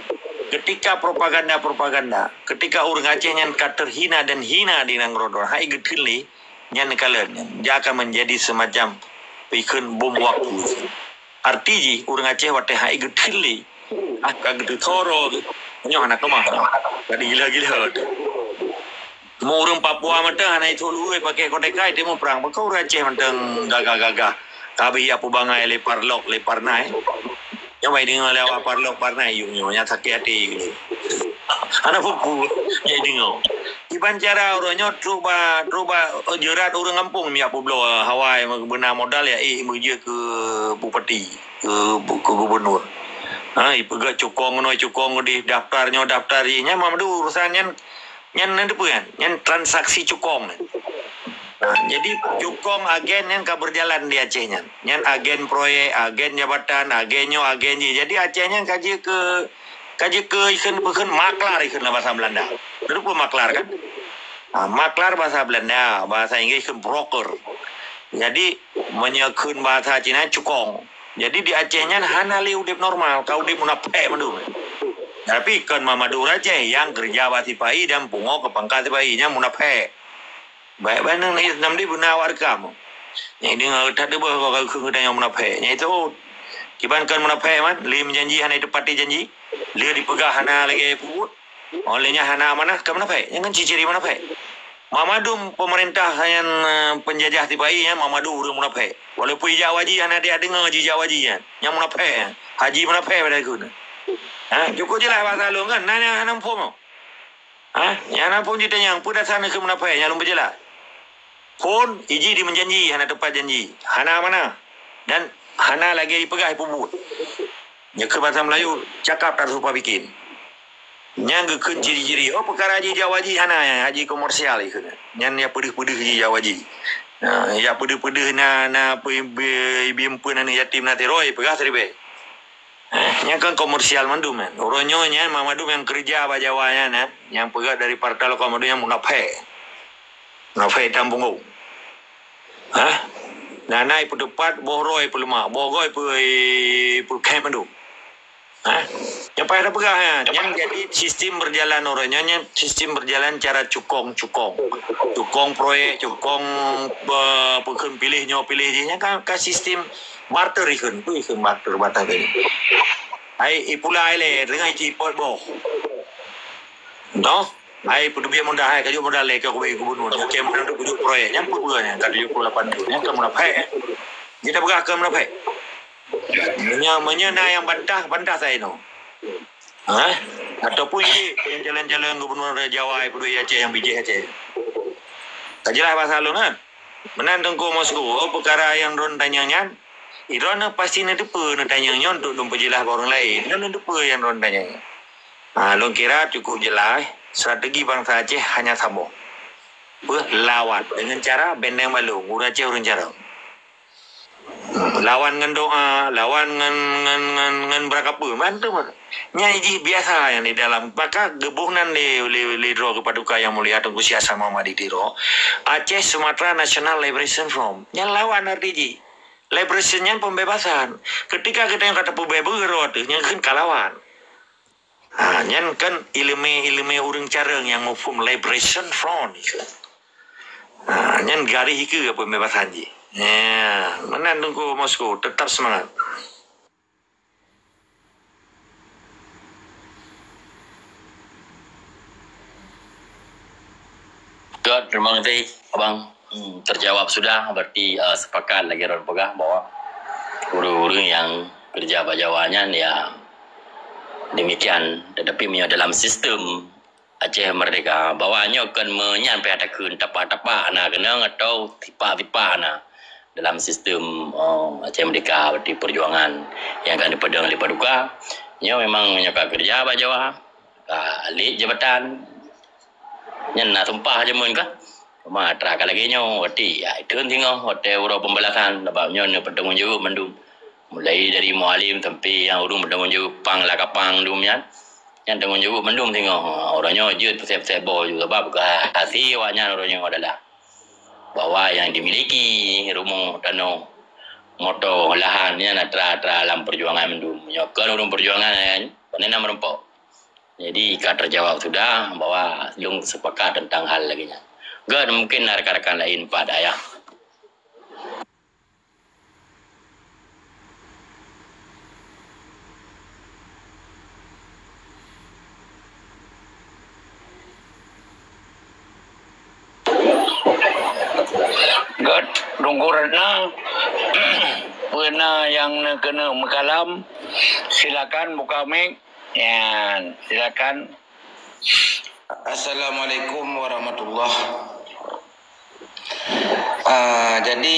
keutika propaganda-propaganda, keutika ureuëng Aceh nyan ka teuhina dan hina di nanggroe droe, hai geukheun lé, nyan neukalon nyan. Dia akan menjadi semacam ikheun bom waktu. Arti jih, ureuëng Aceh watée hai geukheun lé, ah, ka geuteutoro, nyoe hana keumah. Ka digila-gila. Meu ureuëng Papua mantong hana ituek luwue pakai kotekai timu prang. Pakon ureuëng Aceh mantong gagah-gagah. Kabi apu bangai lé parlok, lé parnai. Nyoe bai deungoe lé awak parlok parnai yum nyoe nyang sakét até geuh. Hana peue-peue nyang deungoe. Kiban cara uroe nyoe trok ba, trok ba, eh, jeurat ureuëng gampông miak peubloe hawai beuna modal ya ék meujeuet keu bupati, keu, keu gubernur. Ha, ipeugah cukong noe cukong di daftar nyoe daftar jih. Nyan mamadu urusan nyan. Nyan na teupeue nyan? Nyan transaksi cukong nyan. Ha, jadi cukong agen nyan ka berjalan di Aceh nyan. Nyan agen proyek, agen jabatan, agen nyoe, agen jih. Jadi Aceh nyan ka jeuet keu, ka jeuet keu ikheun, peukheun maklar ikheun lam bahasa Belanda. Teupeue maklar kan? Ha, maklar bahasa Belanda, bahasa Inggris kheun broker. Jadi meunyoe kheun bahasa Cina cukong. Jadi di Aceh nyan hana lé udeb normal, ka udeb munafék mandum. Tapi kon mamadu ureuëng Aceh nyang keureuja bak sipahi dan pungo keu pangkat sipahi nyan munafék. Baik, baik, nang, nang, nam di beuna awak rekam. Nyang deungoe that deuh boh ka kheun geutanyoe munafék. Nyang itu, kiban kon munafék man, lé meujanji hana iteupati janji, lé dipeugah hana lagée peubuet. Oleh nyan hana amanah ka munafék. Nyan kan ciri-ciri munafék. Mamadu pemerintah nyan, eh, penjajah sipahi nyan mamadu ureuëng munafék. Walaupun ijak haji hana dia deungoe jijak haji nyan. Nyan munafék nyan. Haji munafék pada aku tu. Ha, cukup jelas bahasa lôn kan? Nah, nah, hana muphom. Ha? Nyang hana phon jitanyong, peue dasar neukheun munafék nyang lôn peujeulaih? Phon, iji di meujanji, hana teupat janji. Hana amanah. Dan Hana lagée jipeugah jipeubuet. Nyoe keu basa Melayu, cakap tak serupa bikin. Nyan geukheun ciri-ciri. Oh, peukara jih Jawa jih hana, nyan haji komersial jih kheun. Nyan ya peudeuh-peudeuh jih Jawa jih. Ha, ya peudeuh-peudeuh na, na pe-, be-, bimpeun aneuk yatim na tiroi, peugah siribée. Eh, nyan kan komersial mandum kan. Uroe nyoe nyan mandum nyang keureuja bak Jawa nyan, eh, nyang peugah dari partai lokal mandum nyang munafék. Munafék hitam punggong. Hah? Nana ipeuteupat, boh droe ipeuleumak, boh goe ipe-, ipeuleukhém mandum. Hah? Nyan payah tapeugah nyan. Nyan jadi sistem berjalan uroe nyoe, nyan sistem berjalan cara cukong-cukong. Cukong proyek, cukong, eh, peukheun piléh nyoe, piléh jih. Nyan kan, kan sistem barter ikheun. Peue ikheun barter, barter tadi? Hai, ipula ilée, teungoh icipot boh. Noh? Hai, peuteubiet mudah, hai, kajok mudah lé keu gubernur. Oke, mudah untuk kujok proyek. Nyan peue nyan, ka tujuh puluh lapan tu. Nyan kan munafék, eh. Jadi peugah keu munafék. Meunyoe, meunyoe na nyang bantah, bantah saya no. Ha? Ataupun ini yang calon-calon gubernur Jawa, peudui Aceh, yang bijéh Aceh. Ka jeulaih basa lôn kan? Meunan Teungku Moskow, oh, peukara nyang droen tanyong nyan, droeneuh pasti neuteupeue neutanyong nyoe untuk lôn peujeulaih bak ureuëng laén. Nyoe neuteupeue nyang droen tanyong nyan. Ha, lôn kira cukup jeulaih, strategi bansa Aceh hanya saboh. Peue? Lawan. Dengan cara benteng balong, ureuëng Aceh ureuëng carông. Lawan ngon doa, lawan ngon, ngon, ngon, ngon beurakapeue, bantu mah. Nyan jih biasa nyang di dalam. Maka geuboh nan lé, lé, lé droe keu paduka nyang mulia Teungku Syekh Hasan Muhammad di Tiro, Aceh Sumatra National Liberation Front. Nyan lawan arti jih. Liberation nyan pembebasan. Ketika kita nyang ka tapeubeubaih beugeurot teuh, nyan kheun ka lawan. Ha, nyan kan ileumé-ileumé ureuëng carông nyang muphom Liberation Front. Ha, nyan garéh ikeue pembebasan jih. Ya, meunan Teungku Moskow, tetap semangat. Good, terima kasih, Abang. Hmm, terjawab sudah, berarti, uh, sepakat lagi orang peugah bahwa ureuëng-ureuëng yang kerja bak Jawa nyan, ya, demikian. Tetapi meunyoe dalam sistem Aceh Merdeka, bahwa nyoe kon meunyan payah takheun tapak-tapak na keunong atau tipak-tipak na dalam sistem, uh, Aceh Merdeka, berarti perjuangan yang akan dipeudong oleh paduka. Nyoe memang nyoe ka kerja bak Jawa, ka lé jabatan, nyan na sumpah jameun ka. Cuma atra ka lagée nyoe, watée, ya, ikheun singoh, watée uroe pembalasan, sabab nyoe neupeutanggung jaweueb mandum. Mulai dari mualim sampai nyang ureuëng peutanggung jaweueb pang lakapang dum nyan. Nyan tanggung jaweueb mandum singoh. Uroe nyoe jeuet peusép-sép boh ju, sabab keu hase awaknyan uroe nyoe adalah bahwa yang dimiliki rumoh, tanoh, moto, lahan nyan atra-atra lam perjuangan mandum. Nyoe kon ureuëng perjuangan nyan, pane na meurumpok. Jadi, ka terjawab sudah bahwa lôn sepakat tentang hal lagée nyan. Kan mungkin na rakan-rakan laén pat ayah. Good, Teungku Ratna, peue na nyang neukeuneuk meukalam, silakan buka mic. Nyan, silakan. Assalamualaikum warahmatullah. Ah, jadi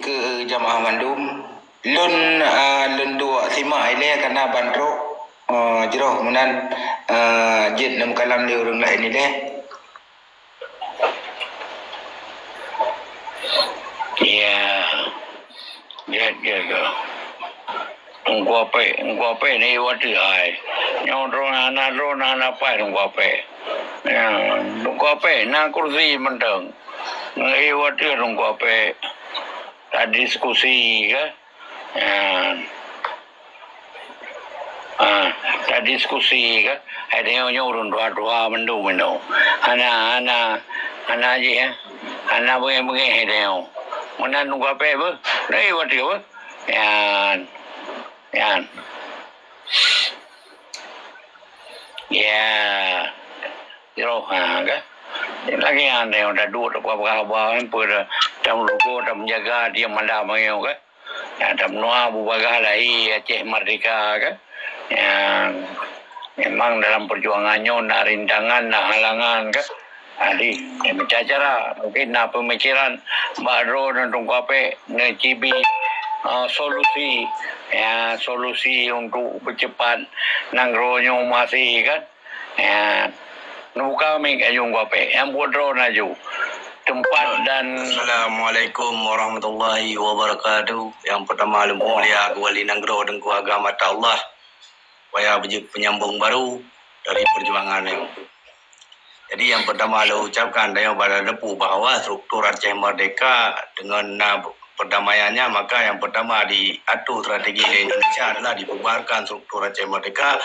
keu jamaah mandum, lôn, ah, lôn duek simak ilée kana ban trok, ah, jroh meunan, ah, jeuet neumeukalam lé ureuëng laén ilée. Ya. Jeuet, jeuet, jeuet. Teungku Apek, Teungku Apek na iwa teuhai. Nyoe droe hana, droe hana paih Teungku Apek. Ya, Teungku Apek na kursi mantong. Na iwa teuh Teungku Apek. Tadiskusi ka. Ya. Ah, tadiskusi ka. Hai tanyoe nyoe ureuëng tuha-tuha mandum inoe. Hana, hana, hana jih, eh. Hana beungéh-beungéh hai tanyoe. Meunan Teungku Apek beuh. Lé watée beuh. Nyan. Nyan. Ya. Jroh, ha, ka. Lagée nyan tanyoe taduek tapeugah haba, peue dah, tameurugoe, tameujaga, diem mada meunyoe ka. Nyang tameunoe beubagaih lahé Aceh Merdeka ka. Nyang memang dalam perjuangan nyoe na rintangan, na halangan ka. Jadi, mita cara, mungkin na pemikiran bak droe neutueng kapék, neucibi, uh, solusi, ya, solusi untuk peucepat nanggroe nyoe masih kan. Ya, nuka mik ayong guape, yang buat drone aju. Tempat dan Assalamualaikum warahmatullahi wabarakatuh. Yang pertama, lôn mulia keuwali nanggroe Teungku Agam Atta Allah. Waya beujeuet penyambung baru dari perjuangan nyoe. Jadi yang pertama lôn ucapkan, tanyoe bak tateupeue bahwa struktur Aceh Merdeka dengan na perdamaiannya, maka yang pertama diatur strategi lé Indonesia adalah dibubarkan struktur Aceh Merdeka.